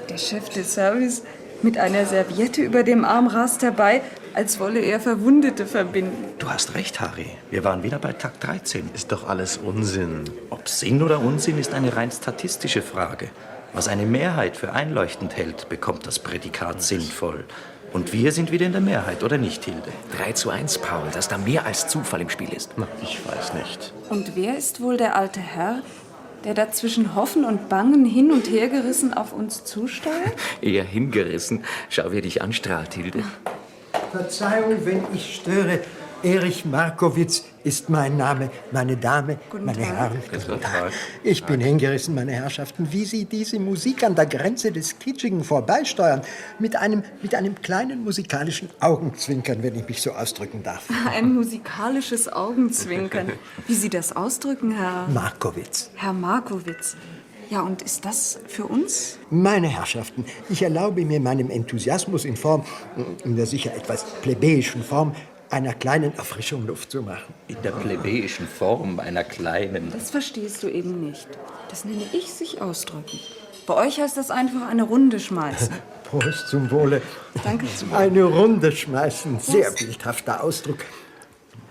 Der Chef des Service mit einer Serviette über dem Arm rast herbei, als wolle er Verwundete verbinden. Du hast recht, Harry. Wir waren wieder bei Takt 13. Ist doch alles Unsinn. Ob Sinn oder Unsinn ist eine rein statistische Frage. Was eine Mehrheit für einleuchtend hält, bekommt das Prädikat sinnvoll. Und wir sind wieder in der Mehrheit, oder nicht, Hilde? 3:1, Paul, dass da mehr als Zufall im Spiel ist. Na, ich weiß nicht. Und wer ist wohl der alte Herr, der da zwischen Hoffen und Bangen hin und her gerissen auf uns zusteuert? Eher hingerissen. Schau, wie er dich anstrahlt, Hilde. Verzeihung, wenn ich störe. Erich Markowitz ist mein Name, meine Dame, meine Herren. Guten Tag. Ich bin hingerissen, meine Herrschaften, wie Sie diese Musik an der Grenze des Kitschigen vorbeisteuern. Mit einem kleinen musikalischen Augenzwinkern, wenn ich mich so ausdrücken darf. Ein musikalisches Augenzwinkern. Wie Sie das ausdrücken, Herr... Markowitz. Herr Markowitz. Ja, und ist das für uns? Meine Herrschaften, ich erlaube mir meinem Enthusiasmus in der sicher etwas plebejischen Form, einer kleinen Erfrischung Luft zu machen. In der plebejischen Form einer kleinen... Das verstehst du eben nicht. Das nenne ich sich ausdrücken. Bei euch heißt das einfach eine Runde schmeißen. Prost zum Wohle. Danke zum Wohle. Eine Runde schmeißen, sehr bildhafter Ausdruck.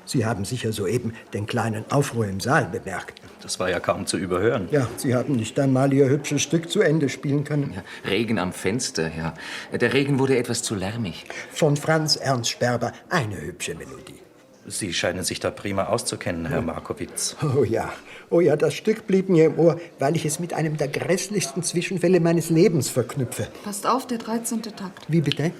Sie haben sicher soeben den kleinen Aufruhr im Saal bemerkt. Das war ja kaum zu überhören. Ja, Sie haben nicht einmal Ihr hübsches Stück zu Ende spielen können. Ja, Regen am Fenster, ja. Der Regen wurde etwas zu lärmig. Von Franz Ernst Sperber, eine hübsche Melodie. Sie scheinen sich da prima auszukennen, Herr Markowitz. Oh ja, das Stück blieb mir im Ohr, weil ich es mit einem der grässlichsten Zwischenfälle meines Lebens verknüpfe. Passt auf, der 13. Takt. Wie bitte?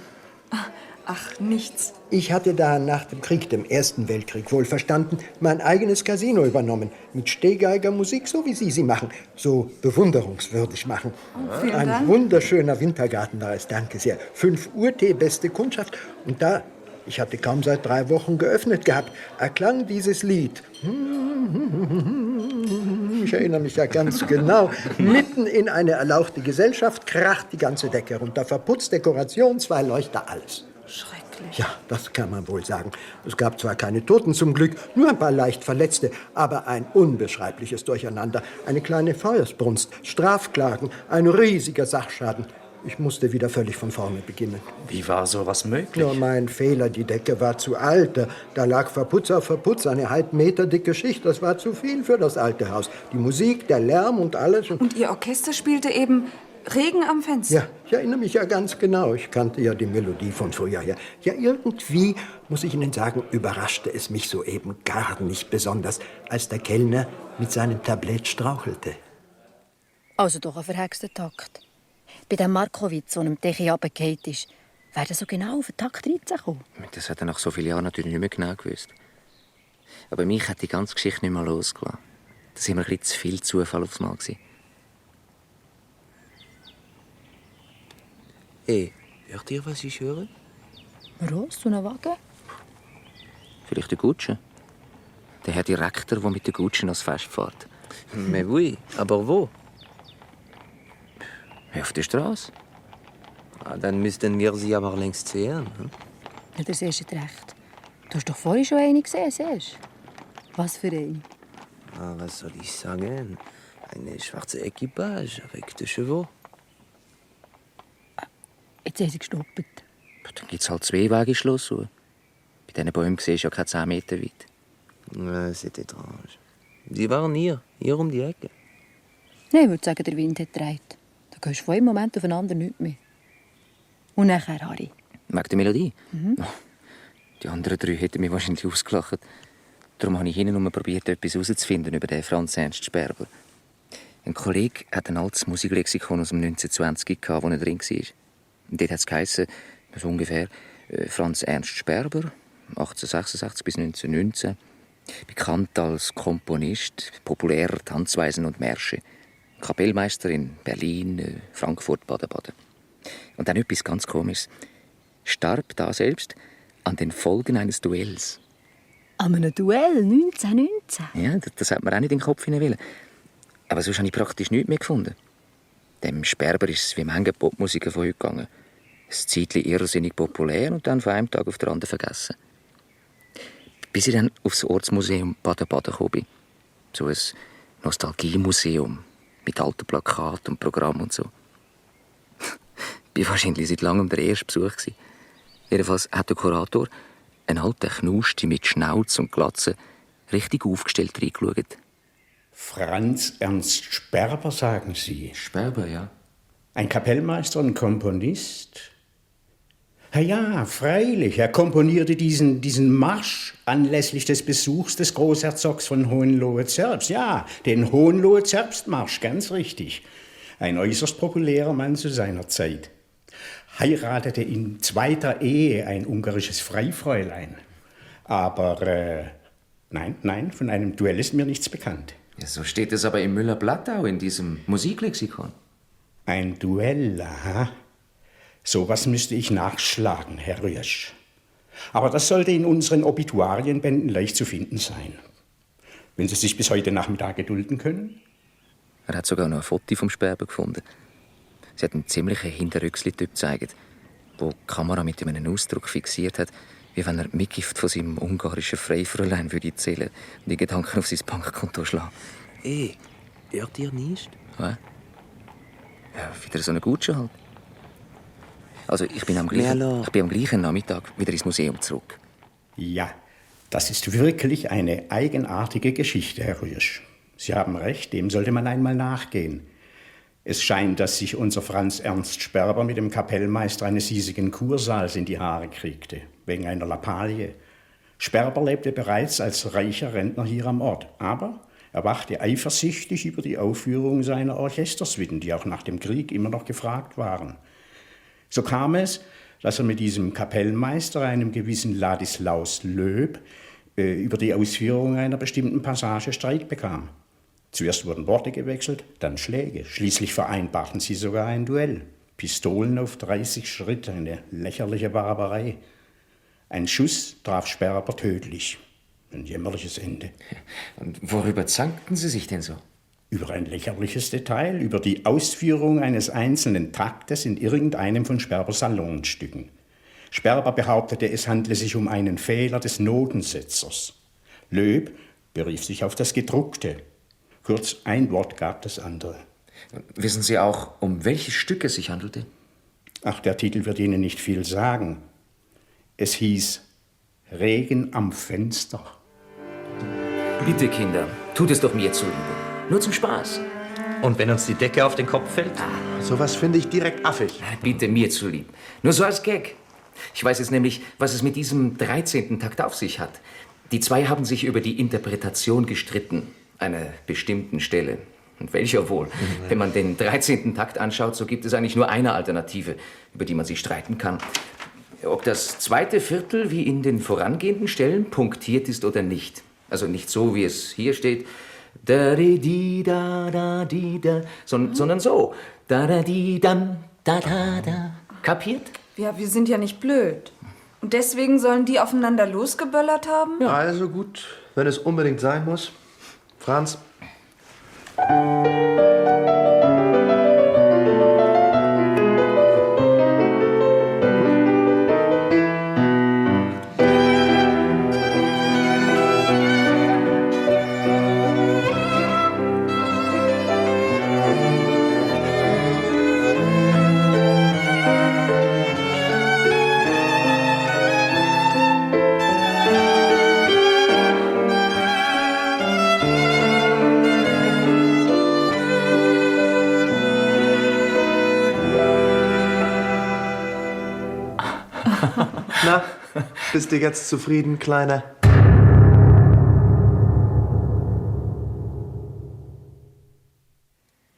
Ach, nichts. Ich hatte da nach dem Krieg, dem Ersten Weltkrieg, wohlverstanden, mein eigenes Casino übernommen. Mit Stehgeigermusik, so wie Sie machen. So bewunderungswürdig machen. Oh, vielen Ein Dank. wunderschöner Wintergarten war es, danke sehr. 5 Uhr Tee, beste Kundschaft. Und da, ich hatte kaum seit 3 Wochen geöffnet gehabt, erklang dieses Lied. Ich erinnere mich ja ganz genau. Mitten in eine erlauchte Gesellschaft kracht die ganze Decke runter. Verputzt, Dekoration, 2 Leuchter, alles. Schrecklich. Ja, das kann man wohl sagen. Es gab zwar keine Toten zum Glück, nur ein paar leicht Verletzte, aber ein unbeschreibliches Durcheinander. Eine kleine Feuersbrunst, Strafklagen, ein riesiger Sachschaden. Ich musste wieder völlig von vorne beginnen. Wie war sowas möglich? Nur mein Fehler, die Decke war zu alt. Da lag Verputz auf Verputz, eine halbmeter dicke Schicht. Das war zu viel für das alte Haus. Die Musik, der Lärm und alles. Und Ihr Orchester spielte eben Regen am Fenster. Ja, ich erinnere mich ja ganz genau. Ich kannte ja die Melodie von früher her. Ja, irgendwie, muss ich Ihnen sagen, überraschte es mich soeben gar nicht besonders, als der Kellner mit seinem Tablett strauchelte. Also doch ein verhexter Takt. Bei dem Markowitz, der am Techi runtergefallen ist, wäre er so genau auf den Takt 13 gekommen. Das hat er nach so vielen Jahren natürlich nicht mehr genau gewusst. Aber mich hat die ganze Geschichte nicht mehr losgelassen. Das war mir ein bisschen zu viel Zufall aufs Mal. Hey, hört ihr, was ich höre? Was? So ein Wagen? Vielleicht der Gutsche. Der Herr Direktor, der mit der Gutsche ans Fest fährt. Mais oui, aber wo? Auf der Straße. Dann müssten wir sie aber längst sehen. Ja, das ist recht. Du hast doch vorhin schon eine gesehen, siehst du? Was für eine? Was soll ich sagen? Eine schwarze Equipage avec des chevaux. Jetzt haben sie gestoppt. Dann gibt es halt 2 Wege Schluss. Bei diesen Bäumen siehst du ja keine 10 Meter weit. C'est étrange. Sie waren hier um die Ecke. Nein, ich würde sagen, der Wind hat gedreht. Da gehst du von einem Moment auf den anderen nicht mehr. Und nachher, Harry. Wegen der Melodie? Mhm. Oh, die anderen 3 hätten mich wahrscheinlich ausgelacht. Darum habe ich hinten probiert, etwas herauszufinden über den Franz Ernst Sperber. Ein Kollege hat ein altes Musiklexikon aus dem 1920 gehabt, wo er drin war. Und dort hat es geheißen, so ungefähr, Franz Ernst Sperber, 1866 bis 1919, bekannt als Komponist populärer Tanzweisen und Märsche, Kapellmeister in Berlin, Frankfurt, Baden-Baden. Und dann etwas ganz Komisches. Starb da selbst an den Folgen eines Duells. An einem Duell 1919? Ja, das hat man auch nicht in den Kopf hinein. Aber sonst habe ich praktisch nichts mehr gefunden. Dem Sperber ist es wie manche Popmusiker von heute gegangen. Ein Zeitchen irrsinnig populär und dann von einem Tag auf den anderen vergessen. Bis ich dann aufs Ortsmuseum Baden-Baden gekommen bin. So ein Nostalgiemuseum mit alten Plakaten und Programmen und so. Ich war wahrscheinlich seit langem der erste Besuch. Jedenfalls hat der Kurator, ein alter Knusti mit Schnauz und Glatze, richtig aufgestellt reingeschaut. Franz Ernst Sperber, sagen Sie? Sperber, ja. Ein Kapellmeister und Komponist? Ja, freilich. Er komponierte diesen Marsch anlässlich des Besuchs des Großherzogs von Hohenlohe-Zerbst. Ja, den Hohenlohe-Zerbst-Marsch, ganz richtig. Ein äußerst populärer Mann zu seiner Zeit. Heiratete in 2. Ehe ein ungarisches Freifräulein. Aber nein, von einem Duell ist mir nichts bekannt. Ja, so steht es aber im Müller-Blattau in diesem Musiklexikon. Ein Duell, aha. Sowas müsste ich nachschlagen, Herr Rüesch. Aber das sollte in unseren Obituarienbänden leicht zu finden sein. Wenn Sie sich bis heute Nachmittag gedulden können? Er hat sogar noch ein Foto vom Sperber gefunden. Sie hat einen ziemlichen Hinterrücksli-Typ gezeigt, wo die Kamera mit einem Ausdruck fixiert hat, wie wenn er Mitgift von seinem ungarischen Freifräulein würde zählen und die Gedanken auf sein Bankkonto schlagen. Hey, hört ihr nicht? Was? Ja, wieder so eine Gutsche halt. Also, ich bin am gleichen Nachmittag wieder ins Museum zurück. Ja, das ist wirklich eine eigenartige Geschichte, Herr Rüsch. Sie haben recht, dem sollte man einmal nachgehen. Es scheint, dass sich unser Franz Ernst Sperber mit dem Kapellmeister eines hiesigen Kursaals in die Haare kriegte, wegen einer Lappalie. Sperber lebte bereits als reicher Rentner hier am Ort, aber er wachte eifersüchtig über die Aufführung seiner Orchestersuiten, die auch nach dem Krieg immer noch gefragt waren. So kam es, dass er mit diesem Kapellmeister, einem gewissen Ladislaus Loeb, über die Ausführung einer bestimmten Passage Streit bekam. Zuerst wurden Worte gewechselt, dann Schläge. Schließlich vereinbarten sie sogar ein Duell. Pistolen auf 30 Schritt, eine lächerliche Barbarei. Ein Schuss traf Sperber tödlich. Ein jämmerliches Ende. Und worüber zankten Sie sich denn so? Über ein lächerliches Detail, über die Ausführung eines einzelnen Taktes in irgendeinem von Sperbers Salonstücken. Sperber behauptete, es handle sich um einen Fehler des Notensetzers. Loeb berief sich auf das Gedruckte. Kurz, ein Wort gab das andere. Wissen Sie auch, um welches Stück es sich handelte? Ach, der Titel wird Ihnen nicht viel sagen. Es hieß Regen am Fenster. Bitte, Kinder, tut es doch mir zuliebe. Nur zum Spaß. Und wenn uns die Decke auf den Kopf fällt? Sowas finde ich direkt affig. Bitte mir zulieb. Nur so als Gag. Ich weiß jetzt nämlich, was es mit diesem 13. Takt auf sich hat. Die zwei haben sich über die Interpretation gestritten, einer bestimmten Stelle. Und welcher wohl? Wenn man den 13. Takt anschaut, so gibt es eigentlich nur eine Alternative, über die man sich streiten kann. Ob das zweite Viertel wie in den vorangehenden Stellen punktiert ist oder nicht. Also nicht so, wie es hier steht, da-di-di-da-da-di-da, sondern so, da-da-di-dam, da-da-da. Kapiert? Ja, wir sind ja nicht blöd. Und deswegen sollen die aufeinander losgeböllert haben? Ja. Also gut, wenn es unbedingt sein muss. Franz. Na, bist du jetzt zufrieden, Kleiner?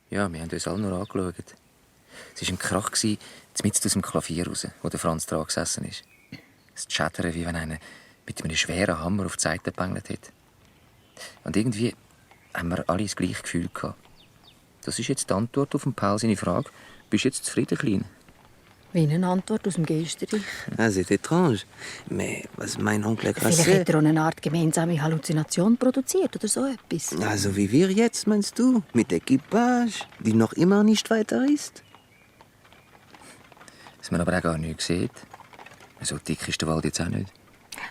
Ja, wir haben uns alle nur angeschaut. Es war ein Krach, mitten aus dem Klavier raus, wo der Franz dran gesessen ist. Es Chattern, wie wenn einer mit einem schweren Hammer auf die Seite gebängelt hätte. Und irgendwie haben wir alle das gleiche Gefühl gehabt. Das ist jetzt die Antwort auf den Paul seine Frage. Bist du jetzt zufrieden, Kleine? Wie eine Antwort aus dem Geistreich. Ah, c'est étrange. Mais was mein Onkel Vielleicht Grasset... hat er auch eine Art gemeinsame Halluzination produziert oder so etwas. Also wie wir jetzt, meinst du? Mit Equipage, die noch immer nicht weiter ist? Was man aber auch gar nicht sieht. So dick ist der Wald jetzt auch nicht.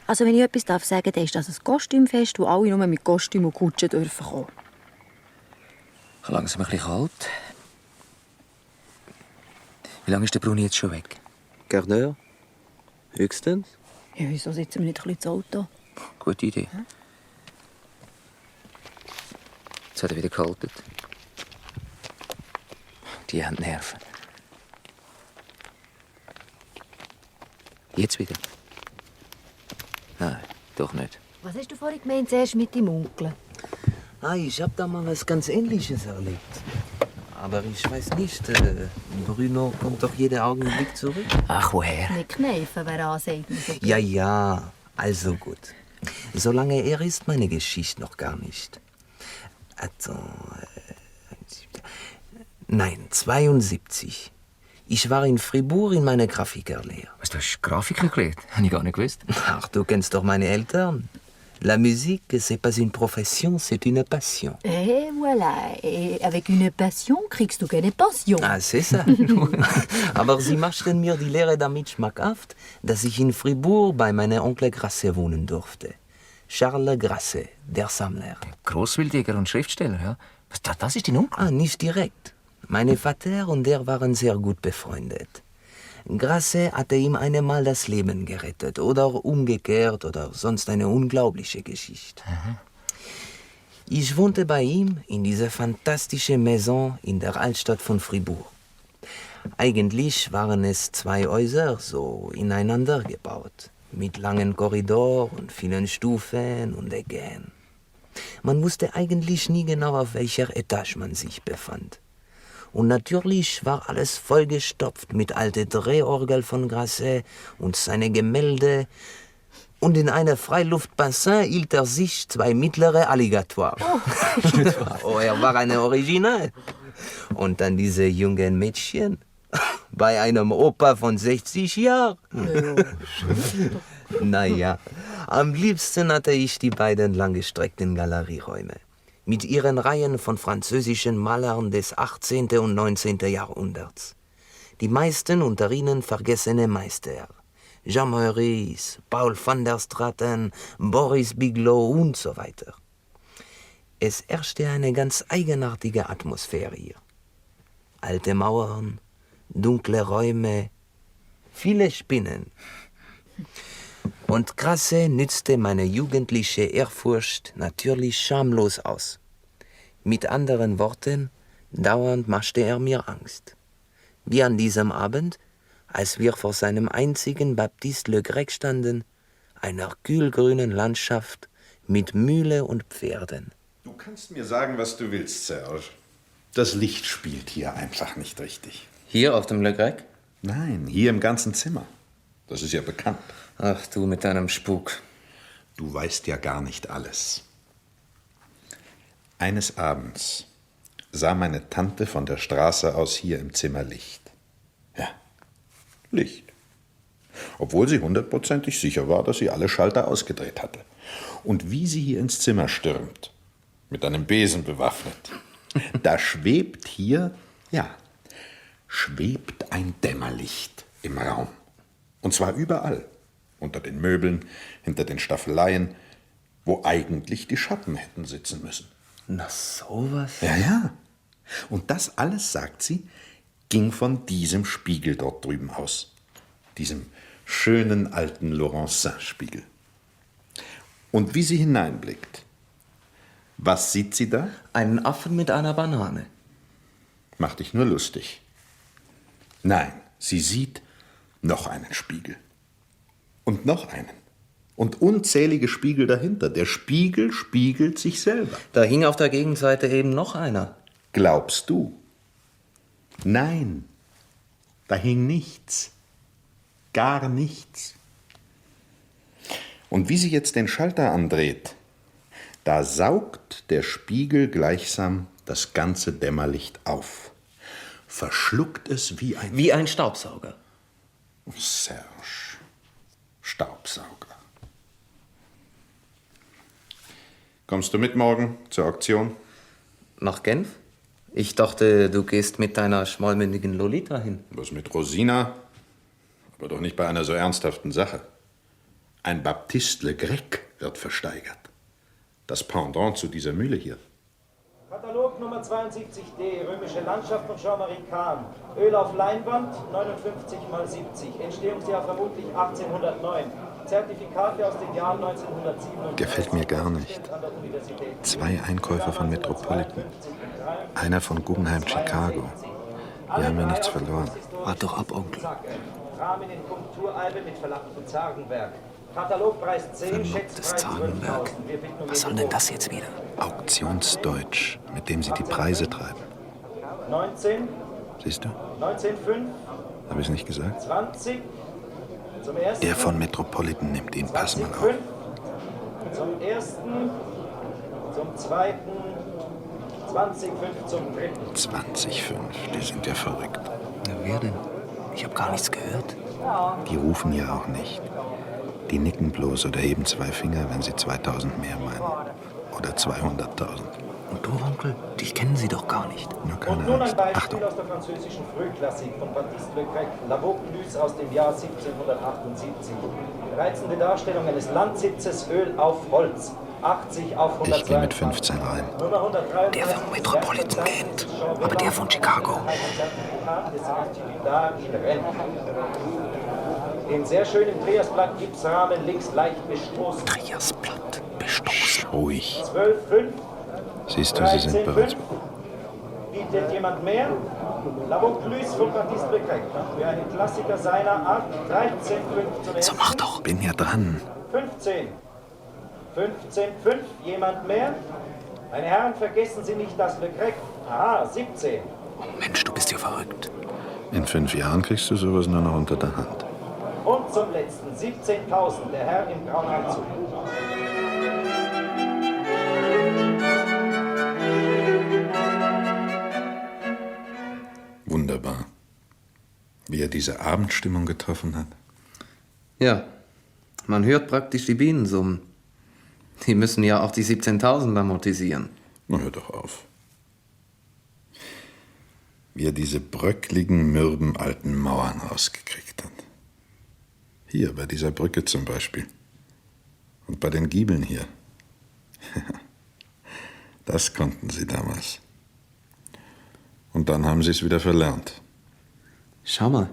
Also wenn ich etwas sagen darf, dann ist das ein Kostümfest, wo alle nur mit Kostüm und Kutsche dürfen kommen. Langsam ein bisschen kalt. Wie lange ist der Bruni jetzt schon weg? Quart d'heure. Höchstens. Ja, wieso sitzen wir nicht ein bisschen ins Auto? Gute Idee. Jetzt hat er wieder gehalten. Die haben Nerven. Jetzt wieder? Nein, doch nicht. Was hast du vorhin gemeint, zuerst mit dem Onkel? Ah, ich hab da mal was ganz Ähnliches erlebt. Aber ich weiß nicht, Bruno kommt doch jeden Augenblick zurück. Ach, woher? Nicht kneifen, wer ansagt. Ja, ja, also gut. Solange er ist, meine Geschichte noch gar nicht. Nein, 72. Ich war in Fribourg in meiner Grafikerlehre. Was, du hast Grafiker gelernt? Habe ich gar nicht gewusst. Ach, du kennst doch meine Eltern. La musique, c'est pas une profession, c'est une passion. Et voilà. Et avec une passion kriegst du keine Pension. Ah, c'est ça. Aber sie machten mir die Lehre damit schmackhaft, dass ich in Fribourg bei meinem Onkel Grasset wohnen durfte. Charles Grasset, der Sammler. Großwildjäger und Schriftsteller, ja? Das ist dein Onkel? Ah, nicht direkt. Meine Vater und er waren sehr gut befreundet. Grasset hatte ihm einmal das Leben gerettet oder umgekehrt oder sonst eine unglaubliche Geschichte. Ich wohnte bei ihm in dieser fantastischen Maison in der Altstadt von Fribourg. Eigentlich waren es 2 Häuser so ineinander gebaut, mit langen Korridoren und vielen Stufen und Ecken. Man wusste eigentlich nie genau, auf welcher Etage man sich befand. Und natürlich war alles vollgestopft mit alter Drehorgel von Grasset und seine Gemälde. Und in einem Freiluftbassin hielt er sich 2 mittlere Alligatoren. Oh, er war eine Original. Und dann diese jungen Mädchen bei einem Opa von 60 Jahren. Naja, am liebsten hatte ich die beiden langgestreckten Galerieräume mit ihren Reihen von französischen Malern des 18. und 19. Jahrhunderts. Die meisten unter ihnen vergessene Meister. Jean Maurice, Paul van der Straten, Boris Biglow und so weiter. Es herrschte eine ganz eigenartige Atmosphäre hier. Alte Mauern, dunkle Räume, viele Spinnen. Und Grasset nützte meine jugendliche Ehrfurcht natürlich schamlos aus. Mit anderen Worten, dauernd machte er mir Angst. Wie an diesem Abend, als wir vor seinem einzigen Baptiste Le Grec standen, einer kühlgrünen Landschaft mit Mühle und Pferden. Du kannst mir sagen, was du willst, Serge. Das Licht spielt hier einfach nicht richtig. Hier auf dem Le Grec? Nein, hier im ganzen Zimmer. Das ist ja bekannt. Ach, du mit deinem Spuk. Du weißt ja gar nicht alles. Eines Abends sah meine Tante von der Straße aus hier im Zimmer Licht. Ja, Licht. Obwohl sie 100%ig sicher war, dass sie alle Schalter ausgedreht hatte. Und wie sie hier ins Zimmer stürmt, mit einem Besen bewaffnet, da schwebt hier, schwebt ein Dämmerlicht im Raum. Und zwar überall. Unter den Möbeln, hinter den Staffeleien, wo eigentlich die Schatten hätten sitzen müssen. Na, sowas? Ja. Und das alles, sagt sie, ging von diesem Spiegel dort drüben aus. Diesem schönen alten Laurencin-Spiegel. Und wie sie hineinblickt, was sieht sie da? Einen Affen mit einer Banane. Mach dich nur lustig. Nein, sie sieht noch einen Spiegel. Und noch einen. Und unzählige Spiegel dahinter. Der Spiegel spiegelt sich selber. Da hing auf der Gegenseite eben noch einer. Glaubst du? Nein, da hing nichts. Gar nichts. Und wie sie jetzt den Schalter andreht, da saugt der Spiegel gleichsam das ganze Dämmerlicht auf. Verschluckt es wie ein Staubsauger. Serge, Staubsauger. Kommst du mit morgen zur Auktion? Nach Genf? Ich dachte, du gehst mit deiner schmalmündigen Lolita hin. Was mit Rosina? Aber doch nicht bei einer so ernsthaften Sache. Ein Baptiste Le Grec wird versteigert. Das Pendant zu dieser Mühle hier. Katalog Nummer 72D, Römische Landschaft von Jean-Marie Kahn. Öl auf Leinwand, 59 x 70. Entstehungsjahr vermutlich 1809. Zertifikate aus dem Jahr 1907. Gefällt mir gar nicht. 2 Einkäufer von Metropolitan. Einer von Guggenheim Chicago. Wir haben ja nichts verloren. Wart doch ab, Onkel. Rahmen in Punkturalbe mit verlapptem Zagenwerk. Katalogpreis 10, Schätzpreis 5.000. Was soll denn das jetzt wieder? Auktionsdeutsch, mit dem sie die Preise treiben. 19. Siehst du? 19,5. Habe ich es nicht gesagt? 20. Zum ersten. Der von Metropolitan nimmt ihn. Pass mal auf. Zum ersten. Zum zweiten. 20,5 zum dritten. 20,5. Die sind ja verrückt. Na, wer denn? Ich habe gar nichts gehört. Die rufen ja auch nicht. Die nicken bloß oder heben 2 Finger, wenn sie 2.000 mehr meinen. Oder 200.000. Und du, Onkel, dich kennen sie doch gar nicht. Nur keine Und nun ein Angst. Beispiel Achtung. aus der französischen Frühklassik von Baptiste Le Grec, La Vaucluse aus dem Jahr 1778. Reizende Darstellung eines Landsitzes, Öl auf Holz. 80 auf 122. Ich gehe mit 15 rein. Der vom Metropolitan kennt, aber der von Chicago. Den sehr schönen Triasblatt Gipsrahmen links leicht bestoßen. Triasblatt bestoßen. Ruhig. 12,5. Siehst du, sie sind bereits. Bietet jemand mehr? La Vaucluse von Baptiste Becquet. Für einen Klassiker seiner Art 13,5 zunächst. So mach doch. Bin ja dran. 15. 15,5. Jemand mehr? Meine Herren, vergessen Sie nicht das Le Grec. Aha, 17. Oh Mensch, du bist ja verrückt. In 5 Jahren kriegst du sowas nur noch unter der Hand. Und zum letzten 17.000, der Herr im grauen Anzug. Wunderbar. Wie er diese Abendstimmung getroffen hat. Ja, man hört praktisch die Bienen summen. Die müssen ja auch die 17.000 amortisieren. Na, hör doch auf. Wie er diese bröckligen, mürben alten Mauern rausgekriegt hat. Hier, bei dieser Brücke zum Beispiel. Und bei den Giebeln hier. Das konnten sie damals. Und dann haben sie es wieder verlernt. Schau mal.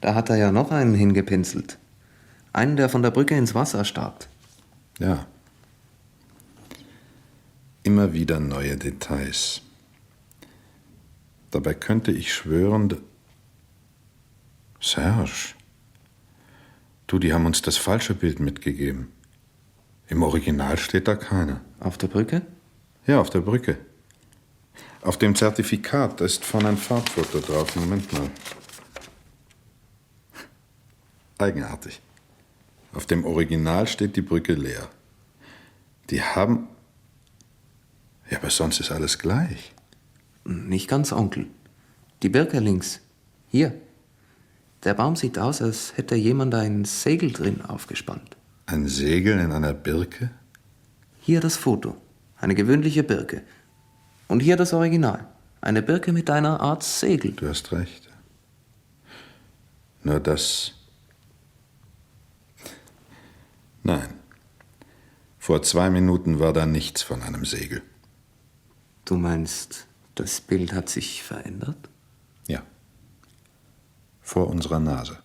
Da hat er ja noch einen hingepinselt. Einen, der von der Brücke ins Wasser starrt. Ja. Immer wieder neue Details. Dabei könnte ich schwören, Serge, du, die haben uns das falsche Bild mitgegeben. Im Original steht da keiner. Auf der Brücke? Ja, auf der Brücke. Auf dem Zertifikat, da ist vorne ein Farbfoto drauf. Moment mal. Eigenartig. Auf dem Original steht die Brücke leer. Die haben... Ja, aber sonst ist alles gleich. Nicht ganz, Onkel. Die Birke links. Hier. Der Baum sieht aus, als hätte jemand ein Segel drin aufgespannt. Ein Segel in einer Birke? Hier das Foto. Eine gewöhnliche Birke. Und hier das Original. Eine Birke mit einer Art Segel. Du hast recht. Nur das... Nein. Vor 2 Minuten war da nichts von einem Segel. Du meinst, das Bild hat sich verändert? Ja. Vor unserer Nase.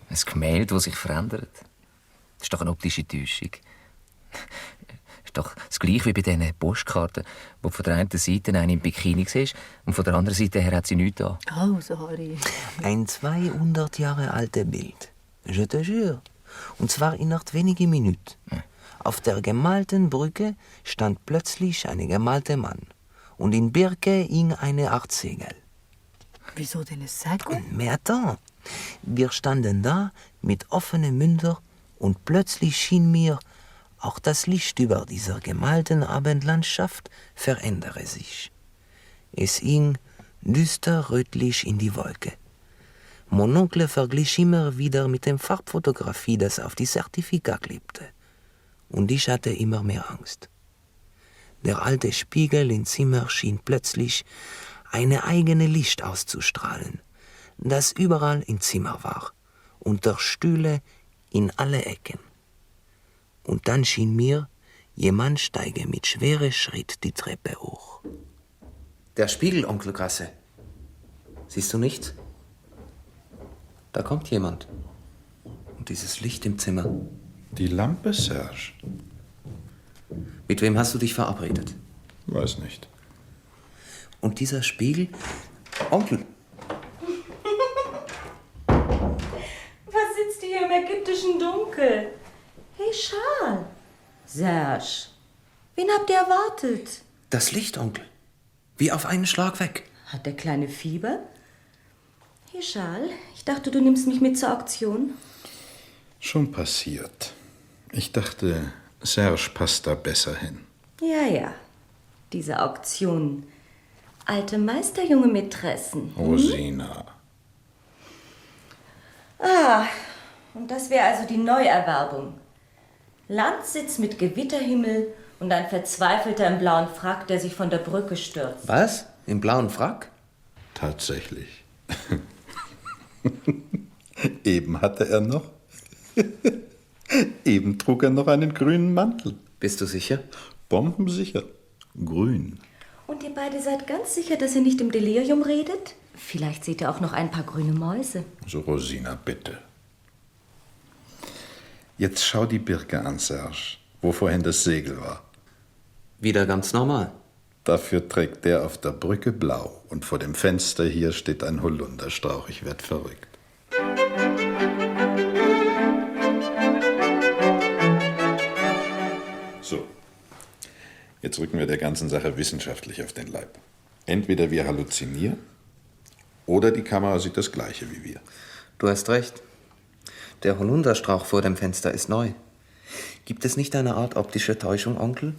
Ein Gemälde, das sich verändert. Das ist doch eine optische Täuschung. Das ist doch das Gleiche wie bei diesen Postkarten, wo von der einen Seite eine im Bikini siehst und von der anderen Seite her hat sie nichts an. Oh, sorry. Ein 200 Jahre altes Bild. Je te jure. Und zwar innerhalb weniger Minuten. Auf der gemalten Brücke stand plötzlich ein gemalter Mann. Und in Birke hing eine Art Segel. Wieso denn ein Segel? Mehr da. Wir standen da mit offenen Mündern und plötzlich schien mir, auch das Licht über dieser gemalten Abendlandschaft verändere sich. Es hing düster rötlich in die Wolke. Mon Onkel verglich immer wieder mit der Farbfotografie, das auf die Zertifikat klebte. Und ich hatte immer mehr Angst. Der alte Spiegel im Zimmer schien plötzlich eine eigene Licht auszustrahlen, das überall im Zimmer war, unter Stühle, in alle Ecken. Und dann schien mir, jemand steige mit schwerem Schritt die Treppe hoch. Der Spiegel, Onkel Grasse. Siehst du nicht? Da kommt jemand. Und dieses Licht im Zimmer. Die Lampe, Serge. Mit wem hast du dich verabredet? Weiß nicht. Und dieser Spiegel... Onkel! Was sitzt du hier im ägyptischen Dunkel? Hey, Charles. Serge. Wen habt ihr erwartet? Das Licht, Onkel. Wie auf einen Schlag weg. Hat der kleine Fieber? Hey, Charles, ich dachte, du nimmst mich mit zur Auktion. Schon passiert. Ich dachte, Serge passt da besser hin. Ja, ja. Diese Auktion. Alte Meister, junge Mätressen. Rosina. Ah, und das wäre also die Neuerwerbung. Landsitz mit Gewitterhimmel und ein Verzweifelter im blauen Frack, der sich von der Brücke stürzt. Was? Im blauen Frack? Tatsächlich. Eben hatte er noch. Eben trug er noch einen grünen Mantel. Bist du sicher? Bombensicher. Grün. Und ihr beide seid ganz sicher, dass ihr nicht im Delirium redet? Vielleicht seht ihr auch noch ein paar grüne Mäuse. So, Rosina, bitte. Jetzt schau die Birke an, Serge, wo vorhin das Segel war. Wieder ganz normal. Dafür trägt der auf der Brücke blau. Und vor dem Fenster hier steht ein Holunderstrauch. Ich werd verrückt. So. Jetzt rücken wir der ganzen Sache wissenschaftlich auf den Leib. Entweder wir halluzinieren oder die Kamera sieht das Gleiche wie wir. Du hast recht. Der Holunderstrauch vor dem Fenster ist neu. Gibt es nicht eine Art optische Täuschung, Onkel?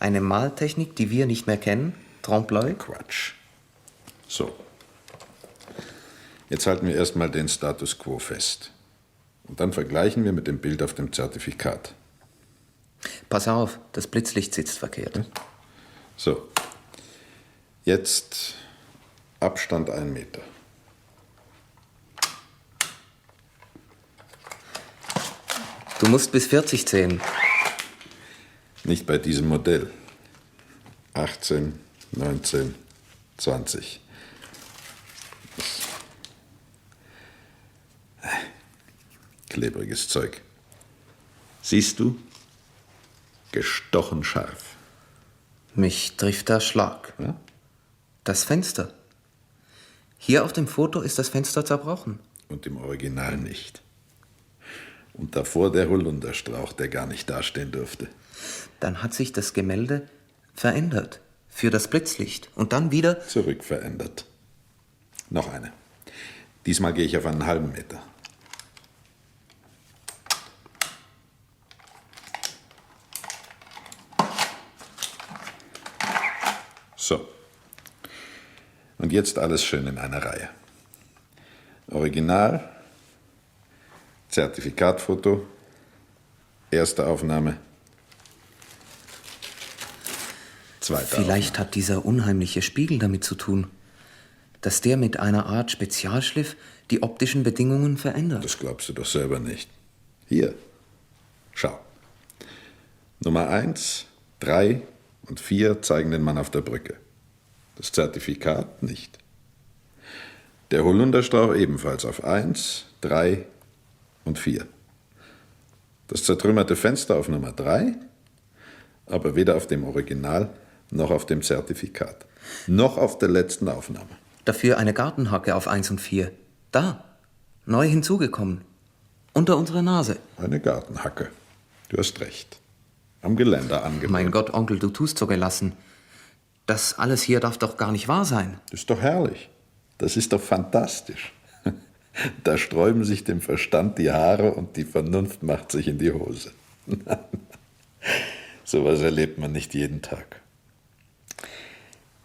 Eine Maltechnik, die wir nicht mehr kennen? Trompe-l'œil? Quatsch. So. Jetzt halten wir erstmal den Status quo fest. Und dann vergleichen wir mit dem Bild auf dem Zertifikat. Pass auf, das Blitzlicht sitzt verkehrt. So. Jetzt Abstand 1 Meter. Du musst bis 40 zählen. Nicht bei diesem Modell. 18, 19, 20. Klebriges Zeug. Siehst du? Gestochen scharf. Mich trifft der Schlag. Ja? Das Fenster. Hier auf dem Foto ist das Fenster zerbrochen. Und im Original nicht. Und davor der Holunderstrauch, der gar nicht dastehen durfte. Dann hat sich das Gemälde verändert. Für das Blitzlicht. Und dann wieder... Zurückverändert. Noch eine. Diesmal gehe ich auf einen halben Meter. So. Und jetzt alles schön in einer Reihe. Original, Zertifikatfoto, erste Aufnahme, zweite Vielleicht hat dieser unheimliche Spiegel damit zu tun, dass der mit einer Art Spezialschliff die optischen Bedingungen verändert. Das glaubst du doch selber nicht. Hier, schau. Nummer 1, 3 und 4 zeigen den Mann auf der Brücke. Das Zertifikat nicht. Der Holunderstrauch ebenfalls auf 1, 3 und 4. Das zertrümmerte Fenster auf Nummer 3, aber weder auf dem Original noch auf dem Zertifikat. Noch auf der letzten Aufnahme. Dafür eine Gartenhacke auf 1 und 4. Da, neu hinzugekommen. Unter unserer Nase. Eine Gartenhacke. Du hast recht. Am Geländer angebracht. Mein Gott, Onkel, du tust so gelassen. Das alles hier darf doch gar nicht wahr sein. Das ist doch herrlich. Das ist doch fantastisch. Da sträuben sich dem Verstand die Haare und die Vernunft macht sich in die Hose. Sowas erlebt man nicht jeden Tag.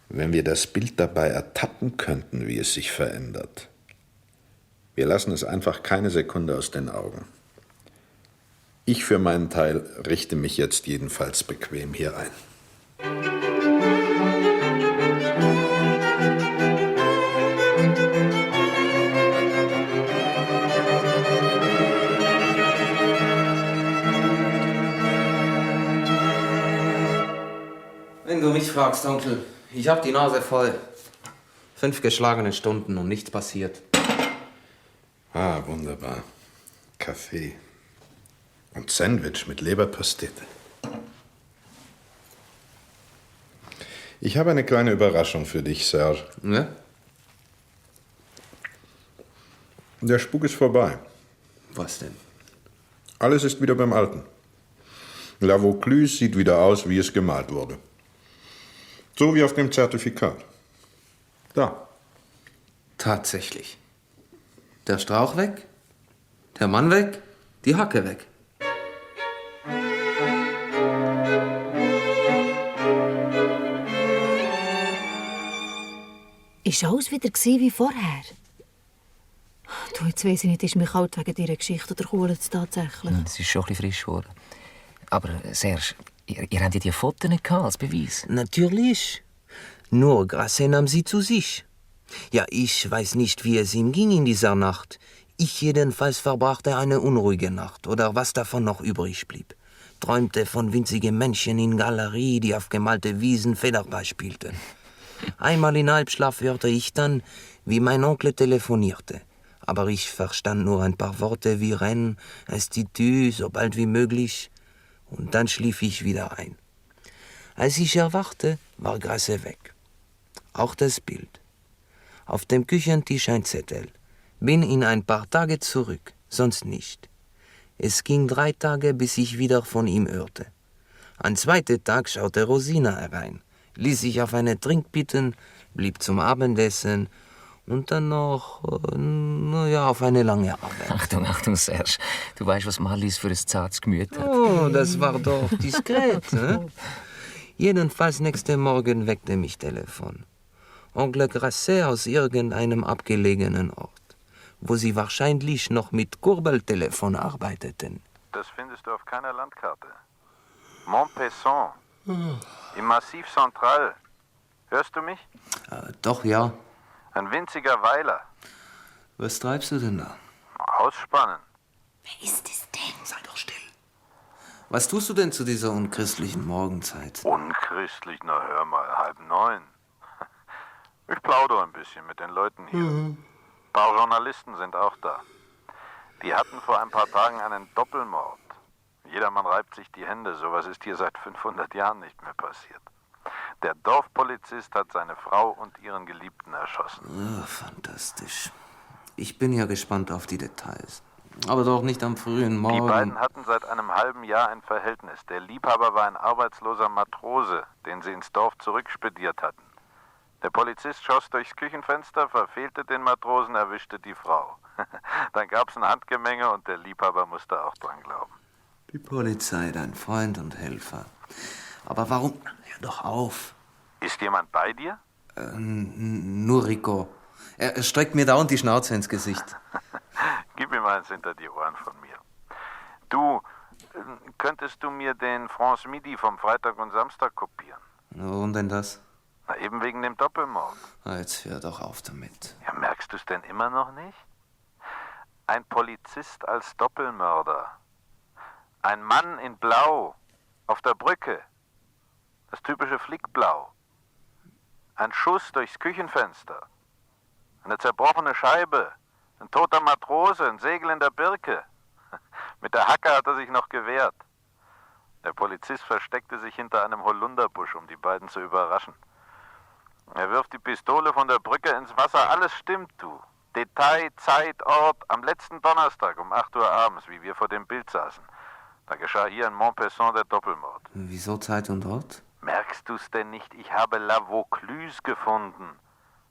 Wenn wir das Bild dabei ertappen könnten, wie es sich verändert. Wir lassen es einfach keine Sekunde aus den Augen. Ich für meinen Teil richte mich jetzt jedenfalls bequem hier ein. Wenn du mich fragst, Onkel, ich hab die Nase voll. 5 geschlagene Stunden und nichts passiert. Ah, wunderbar. Kaffee. Und Sandwich mit Leberpastete. Ich habe eine kleine Überraschung für dich, Serge. Ja? Der Spuk ist vorbei. Was denn? Alles ist wieder beim Alten. La Vaucluse sieht wieder aus, wie es gemalt wurde. So wie auf dem Zertifikat. Da. Tatsächlich. Der Strauch weg, der Mann weg, die Hacke weg. Ist alles wieder wie vorher? Du, jetzt weiss ich nicht, ist mir kalt wegen deiner Geschichte oder kohlt es tatsächlich? Es ist schon ein bisschen frisch geworden. Aber Serge, ihr habt ja die Fotos nicht als Beweis. Natürlich. Nur Grasset nahm sie zu sich. Ja, ich weiß nicht, wie es ihm ging in dieser Nacht. Ich jedenfalls verbrachte eine unruhige Nacht, oder was davon noch übrig blieb. Träumte von winzigen Männchen in Galerie, die auf gemalte Wiesen Federball spielten. Einmal in Halbschlaf hörte ich dann, wie mein Onkel telefonierte. Aber ich verstand nur ein paar Worte wie Rennes, Institut, so bald wie möglich. Und dann schlief ich wieder ein. Als ich erwachte, war Grasset weg. Auch das Bild. Auf dem Küchentisch ein Zettel. Bin in ein paar Tage zurück, sonst nicht. Es ging 3 Tage, bis ich wieder von ihm hörte. Am 2. Tag schaute Rosina herein, ließ sich auf eine Trink bitten, blieb zum Abendessen und dann noch, auf eine lange Arbeit. Achtung, Achtung, Serge. Du weißt, was Marlies für ein zartes Gemüt hat. Oh, das war doch diskret. Jedenfalls nächsten Morgen weckte mich Telefon. Onkel Grasset aus irgendeinem abgelegenen Ort, wo sie wahrscheinlich noch mit Kurbeltelefon arbeiteten. Das findest du auf keiner Landkarte. Montpesson, im Massiv Central. Hörst du mich? Doch, ja. Ein winziger Weiler. Was treibst du denn da? Ausspannen. Wer ist es denn? Sei doch still. Was tust du denn zu dieser unchristlichen Morgenzeit? Unchristlich, na hör mal, 8:30. Ich plaudere ein bisschen mit den Leuten hier. Ein paar Journalisten sind auch da. Die hatten vor ein paar Tagen einen Doppelmord. Jedermann reibt sich die Hände, sowas ist hier seit 500 Jahren nicht mehr passiert. Der Dorfpolizist hat seine Frau und ihren Geliebten erschossen. Oh, fantastisch. Ich bin ja gespannt auf die Details. Aber doch nicht am frühen Morgen. Die beiden hatten seit einem halben Jahr ein Verhältnis. Der Liebhaber war ein arbeitsloser Matrose, den sie ins Dorf zurückspediert hatten. Der Polizist schoss durchs Küchenfenster, verfehlte den Matrosen, erwischte die Frau. Dann gab's ein Handgemenge und der Liebhaber musste auch dran glauben. Die Polizei, dein Freund und Helfer. Aber warum? Hör doch auf. Ist jemand bei dir? Nur Rico. Er streckt mir dauernd die Schnauze ins Gesicht. Gib ihm eins hinter die Ohren von mir. Du, könntest du mir den France Midi vom Freitag und Samstag kopieren? Warum denn das? Na, eben wegen dem Doppelmord. Jetzt hör doch auf damit. Ja, merkst du es denn immer noch nicht? Ein Polizist als Doppelmörder. Ein Mann in Blau auf der Brücke. Das typische Flickblau. Ein Schuss durchs Küchenfenster. Eine zerbrochene Scheibe. Ein toter Matrose, ein Segel in der Birke. Mit der Hacke hat er sich noch gewehrt. Der Polizist versteckte sich hinter einem Holunderbusch, um die beiden zu überraschen. Er wirft die Pistole von der Brücke ins Wasser. Alles stimmt, du. Detail, Zeit, Ort. Am letzten Donnerstag um 8 Uhr abends, wie wir vor dem Bild saßen. Da geschah hier in Montpesson der Doppelmord. Wieso Zeit und Ort? Merkst du's denn nicht? Ich habe La Vaucluse gefunden.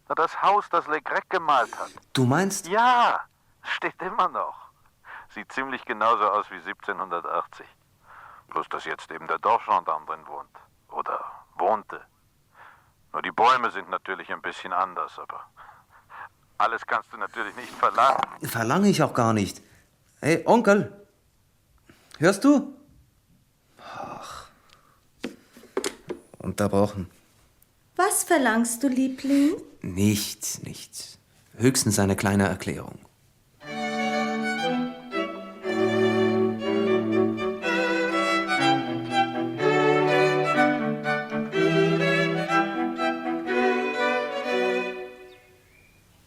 Na, das Haus, das Le Grec gemalt hat. Du meinst? Ja, steht immer noch. Sieht ziemlich genauso aus wie 1780. Bloß, dass jetzt eben der Dorfgendarm drin wohnt. Oder wohnte. Nur die Bäume sind natürlich ein bisschen anders, aber alles kannst du natürlich nicht verlangen. Verlange ich auch gar nicht. Hey, Onkel! Hörst du? Ach. Unterbrochen. Was verlangst du, Liebling? Nichts. Höchstens eine kleine Erklärung.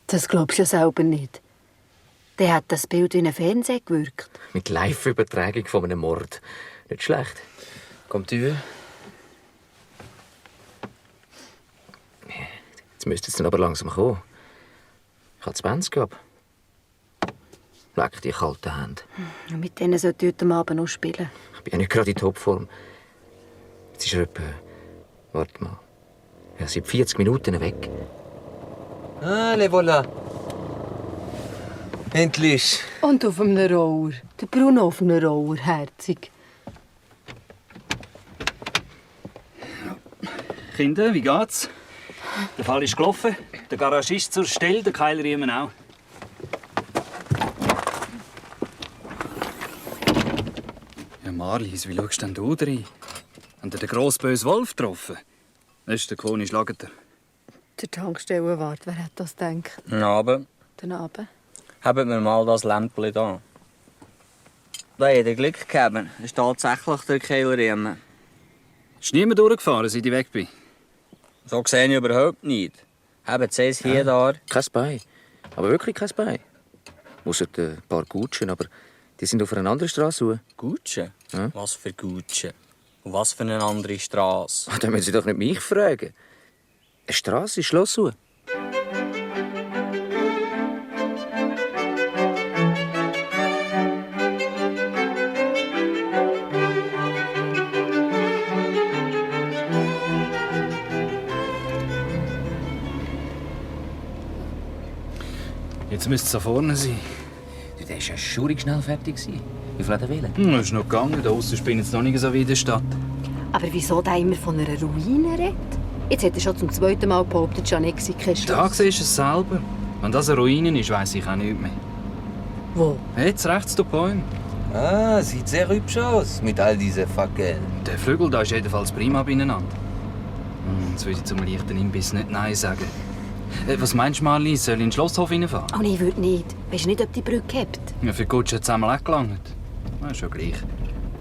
Das glaubst du ja selber nicht. Der hat das Bild in ein Fernsehen gewirkt. Mit Live-Übertragung von einem Mord. Nicht schlecht. Kommt die Höhe? Jetzt müsste es dann aber langsam kommen. Ich habe 20 gehabt. Leck die kalten Hände. Ja, mit denen sollte ich heute Abend noch spielen. Ich bin ja nicht gerade in Topform. Jetzt ist er etwa... Warte mal. Er ist seit 40 Minuten weg. Ah, le voilà. Endlich. Und auf einem Roller. Der Bruno auf einem Roller, herzig. Kinder, wie geht's? Der Fall ist gelaufen. Der Garagist zur Stelle, der Keiler Riemen auch. Ja, Marlies, wie schaust denn du rein? Haben ihr den grossen bösen Wolf getroffen? Das ist der Koni Schlageter. Der Tankstellenwart, wer hat das gedacht? Aber Den Abend? haben wir mal das Lämpchen da. Da hat er Glück gehabt. Das ist tatsächlich der Kehlriemen. Ist niemand durchgefahren, seit ich weg bin? So sehe ich überhaupt nicht. Haben Sie es hier da? Kein Bein. Aber wirklich kein Bein. Ausser ein paar Gutschen, aber die sind auf einer anderen Straße. Gutschen? Ja? Was für Gutschen? Und was für eine andere Straße? Da müssen Sie doch nicht mich fragen. Eine Straße ist Schloss. Jetzt müsste es da vorne sein. Der war ja schaurig schnell fertig. Wie viel hat er wählen? Das ist noch gegangen. Da aussen bin ich jetzt noch nicht so wie in der Stadt. Aber wieso da immer von einer Ruine redet? Jetzt hat er schon zum zweiten Mal behauptet, Janek sei kein Schloss. Da siehst du es selber. Wenn das eine Ruine ist, weiss ich auch nicht mehr. Wo? Jetzt rechts der Bäume. Ah, sieht sehr hübsch aus mit all diesen Fackeln. Der Flügel da ist jedenfalls prima beieinander. Jetzt würde ich zum leichten Imbiss nicht Nein sagen. Was meinst du, Marli? Soll ich in den Schlosshof reinfahren? Oh nein, ich würde nicht. Weisst du nicht, ob die Brücke hebt? Ja, für die Gutschen hat es einmal auch gelangt. Ja, schon gleich.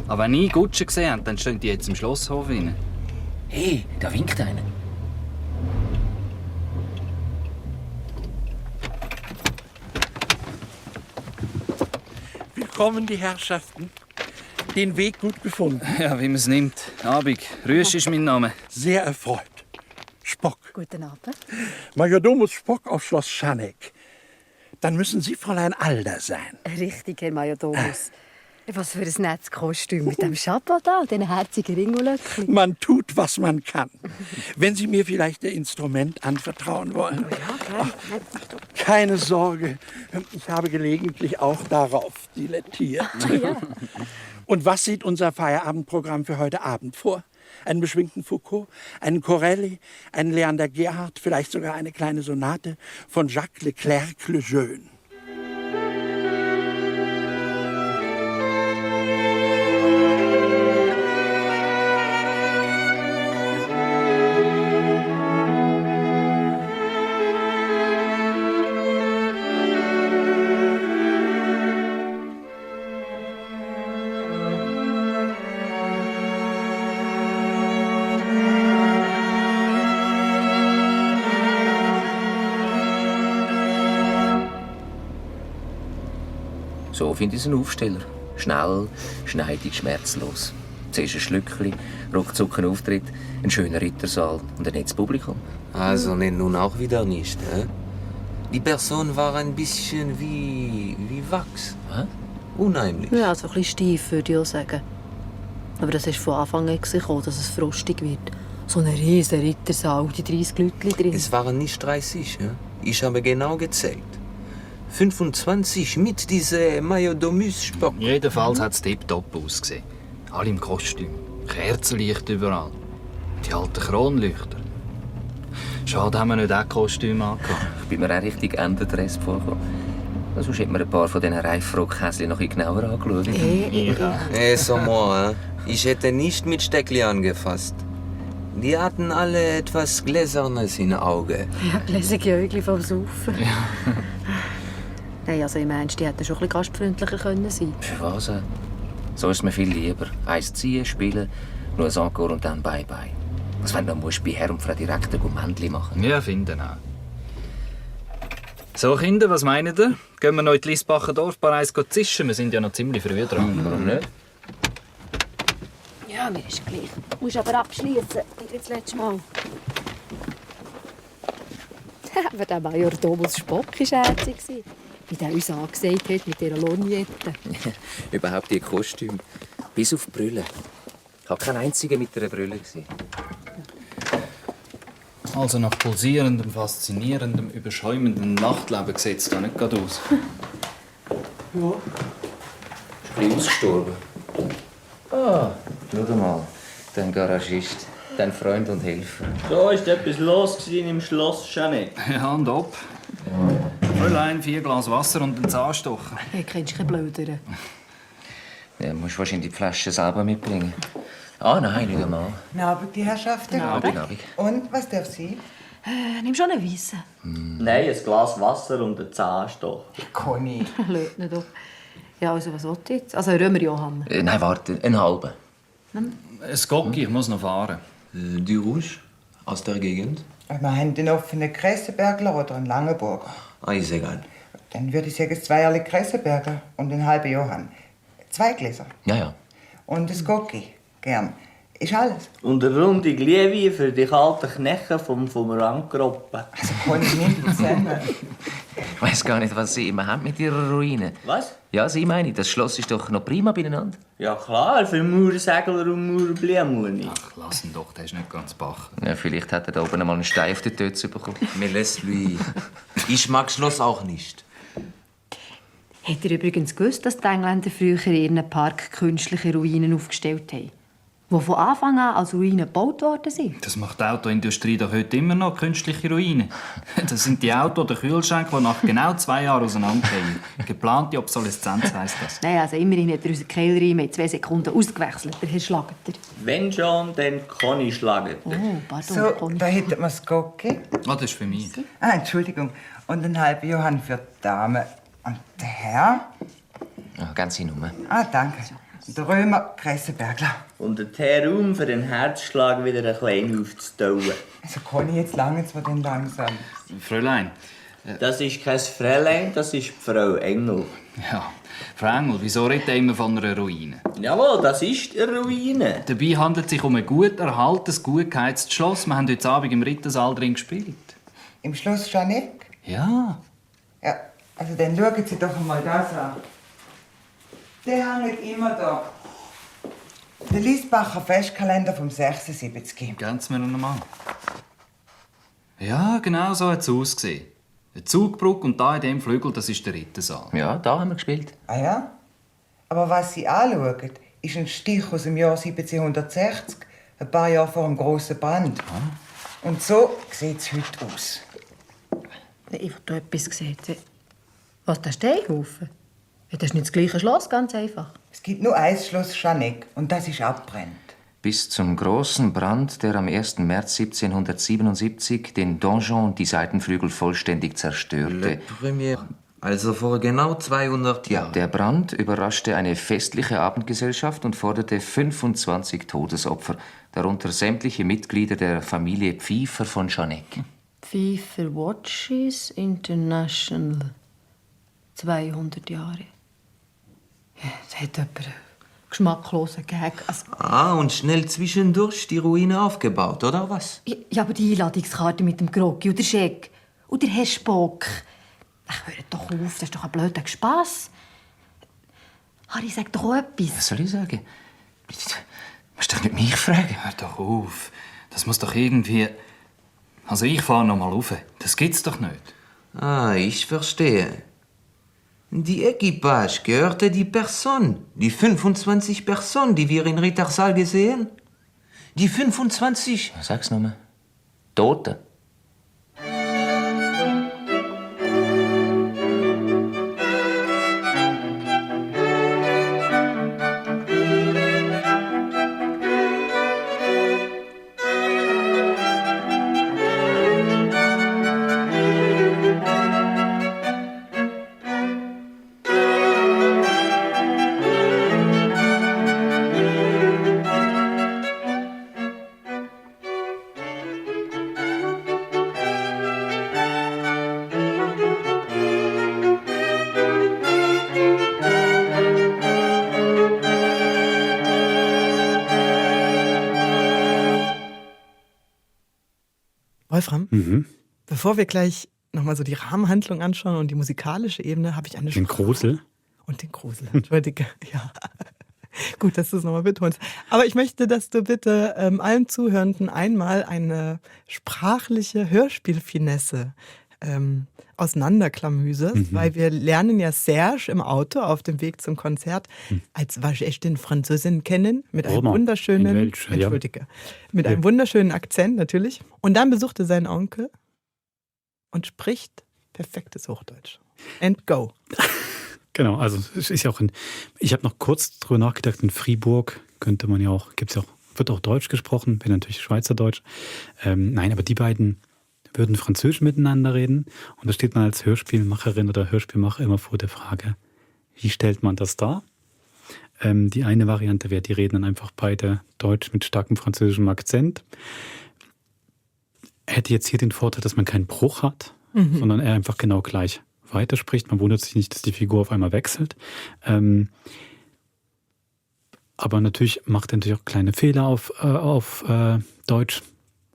Aber wenn ich Gutschen gesehen habe, dann stehen die jetzt im Schlosshof rein. Hey, da winkt einer. Willkommen, die Herrschaften. Den Weg gut gefunden. Ja, wie man es nimmt. Abig. Rüsch ist mein Name. Sehr erfreut. Spock. Guten Abend. Majordomus Spock auf Schloss Schaneck. Dann müssen Sie Fräulein Alder sein. Richtig, Herr Majordomus. Was für ein nettes Kostüm mit dem Chapeau da und den herzigen Ringolöckchen. Man tut, was man kann. Wenn Sie mir vielleicht Ihr Instrument anvertrauen wollen. Ja, Keine Sorge, ich habe gelegentlich auch darauf dilettiert. Ja. Und was sieht unser Feierabendprogramm für heute Abend vor? Einen beschwingten Foucault, einen Corelli, einen Leander Gerhardt, vielleicht sogar eine kleine Sonate von Jacques Leclerc le Jeune. So finde ich einen Aufsteller. Schnell, schneidig, schmerzlos. Zuerst ein Schlückchen, ruckzuck ein Auftritt, ein schöner Rittersaal und ein nettes Publikum. Also nun auch wieder nicht, hä? Die Person war ein bisschen wie Wachs. Hä? Unheimlich. Ja, so ein bisschen steif, würde ich auch sagen. Aber das ist von Anfang an gekommen, dass es frostig wird. So ein riesen Rittersaal, die 30 Leute drin. Es waren nicht 30, ja? Ich habe genau gezählt. 25 mit diesem Majordomus-Spock. Jedenfalls hat es tipptopp ausgesehen. Alle im Kostüm. Kerzenlicht überall. Die alten Kronleuchter. Schade, haben wir nicht auch Kostüm angehabt. Ich bin mir auch richtig endendress vorgekommen. Sonst hätte mir ein paar von diesen Reifrockkästchen noch ein bisschen genauer angeschaut. So moi, hein? Ich hätte nicht mit Steckli angefasst. Die hatten alle etwas Gläsernes in Auge. Ja, gläsige Äugel vom Saufen. Ja. Nein, also im Ernst, die hätten schon ein bisschen gastfreundlicher können sein. Für was? So ist es mir viel lieber. Eins ziehen, spielen, nur ein Encore und dann Bye-bye. Was wenn du bei Herr und Frau direkt ein Männchen machen? Ja, finden auch. So, Kinder, was meint ihr? Gehen wir noch in die Liesbacher Dorfbar eins zischen? Wir sind ja noch ziemlich früh dran. Warum nicht? Ja, mir ist gleich. Du musst aber abschließen, wie das letzte Mal. Aber der Majordomus Spock war herzig, wie der uns angesagt hat mit dieser Lorgnette. Überhaupt die Kostüme. Bis auf die Brille. Ich habe keinen einzigen mit einer Brille gesehen. Also nach pulsierendem, faszinierendem, überschäumendem Nachtleben sieht es da nicht gerade aus. Ja. Ist ein bisschen ausgestorben. Ah, schau mal. Dein Garagist, dein Freund und Helfer. So ist etwas los im Schloss Schaneck. Ja, und ob. Fräulein, 4 Glas Wasser und einen Zahnstocher. Hey, kennst du keine Blödere? Ja, du musst wahrscheinlich die Flasche selber mitbringen. Ah, nein, nicht einmal. Guten Abend, die Herrschaften. Guten Abend. Und, was darf sie? Nimm schon einen Weissen. Nein, ein Glas Wasser und einen Zahnstocher. Conny. Löt nicht auf. Ja, also was wollt ihr jetzt? Also ein Römer-Johann. Nein, warte, einen halben. Es Gocki, ich muss noch fahren. Du Rouge? Aus der Gegend? Wir haben den offenen Kressenbergler oder einen Langenburger. Ah, ist egal. Dann würde ich sagen, 2 Kressenberger und einen halben Johann. 2 Gläser. Ja. Und ein Gocki. Gern. Ist alles. Und eine runde Glühwein für die kalten Knechen vom Rangruppen. Also kann ich nicht zusammen. Ich weiss gar nicht, was Sie immer haben mit Ihrer Ruine. Was? Ja, Sie meine, das Schloss ist doch noch prima beieinander. Ja klar, für Mauersegler und Mauerblümchen. Ach, lass ihn doch, der ist nicht ganz bach. Ja, vielleicht hat er da oben einmal einen Stein auf die Tötze bekommen. Mais laisse-lui. Ich mag Schloss auch nicht. Habt ihr übrigens gewusst, dass die Engländer früher in ihren Park künstliche Ruinen aufgestellt haben? Die von Anfang an als Ruinen gebaut worden sind? Das macht die Autoindustrie doch heute immer noch, künstliche Ruinen. Das sind die Autos oder Kühlschränke, die nach genau 2 Jahren auseinandergehen. Geplante Obsoleszenz heisst das. Nein, also immerhin hat er unseren Kehlreim in 2 Sekunden ausgewechselt, der Herr Schlageter. Wenn schon, dann kann ich schlagen. Oh, pardon. So, da hätten wir das Gocki. Ah, das ist für mich. Ah, Entschuldigung. Und einen halben Johann für die Dame. Und der Herr? Ja, ganze Nummer. Ah, danke. Der Römer Kressenbergler. Und der Terum für den Herzschlag wieder ein klein aufzutauen. Also kann ich jetzt lange zwar denn langsam. Fräulein. Das ist kein Fräulein, das ist Frau Engel. Ja, Frau Engel, wieso redet ihr immer von einer Ruine? Jawohl, das ist eine Ruine. Dabei handelt es sich um ein gut erhaltenes, gut geheiztes Schloss. Wir haben heute Abend im Rittersaal drin gespielt. Im Schloss Schaneck? Ja. Ja, also dann schauen Sie doch einmal das an. Der hängt immer da. Der Liesbacher Festkalender vom 76. Geben Sie mir noch mal. Ja, genau so hat es ausgesehen. Eine Zugbrücke und da in dem Flügel, das ist der Rittersaal. Ja, da haben wir gespielt. Ah ja? Aber was Sie anschauen, ist ein Stich aus dem Jahr 1760, ein paar Jahre vor dem grossen Brand. Und so sieht es heute aus. Ich habe da etwas gesehen. Was, der Steinhaufen? Das ist nicht das gleiche Schloss, ganz einfach. Es gibt nur ein Schloss Schaneck und das ist abbrennt. Bis zum großen Brand, der am 1. März 1777 den Donjon und die Seitenflügel vollständig zerstörte. Le Premier. Also vor genau 200 Jahren. Der Brand überraschte eine festliche Abendgesellschaft und forderte 25 Todesopfer, darunter sämtliche Mitglieder der Familie Pfeiffer von Schaneck. Pfeiffer Watches International. 200 Jahre. Ja, das hat jemand einen geschmacklosen Gag. Also, und schnell zwischendurch die Ruine aufgebaut, oder was? ja, aber die Einladungskarte mit dem Groggi und der Scheck und der Herr Spock. Ach, hört doch auf, das ist doch ein blöder Spass. Harry, sag doch auch etwas. Was soll ich sagen? Du musst doch nicht mich fragen. Hör doch auf. Das muss doch irgendwie... Also ich fahre noch mal rauf. Das gibt's doch nicht. Ah, ich verstehe. Die Equipage gehörte die Person. Die 25 Personen, die wir in Rittersaal gesehen. Die 25. Sag's noch mal. Tote. Wolfram, bevor wir gleich nochmal so die Rahmenhandlung anschauen und die musikalische Ebene, habe ich eine Den Grusel? Und den Grusel, entschuldige. Ja. Gut, dass du es nochmal betonst. Aber ich möchte, dass du bitte allen Zuhörenden einmal eine sprachliche Hörspielfinesse auseinanderklamüserst, weil wir lernen ja Serge im Auto auf dem Weg zum Konzert als waschechte Französin kennen, mit einem wunderschönen, mit einem wunderschönen Akzent natürlich. Und dann besucht er seinen Onkel und spricht perfektes Hochdeutsch. And go. Genau, also es ist ja auch ich habe noch kurz drüber nachgedacht, in Fribourg könnte man ja auch, wird auch Deutsch gesprochen, bin natürlich Schweizerdeutsch. Nein, aber die beiden würden Französisch miteinander reden. Und da steht man als Hörspielmacherin oder Hörspielmacher immer vor der Frage, wie stellt man das dar? Die eine Variante wäre, die reden dann einfach beide Deutsch mit starkem französischem Akzent. Hätte jetzt hier den Vorteil, dass man keinen Bruch hat, sondern er einfach genau gleich weiterspricht. Man wundert sich nicht, dass die Figur auf einmal wechselt. Aber natürlich macht er natürlich auch kleine Fehler auf Deutsch.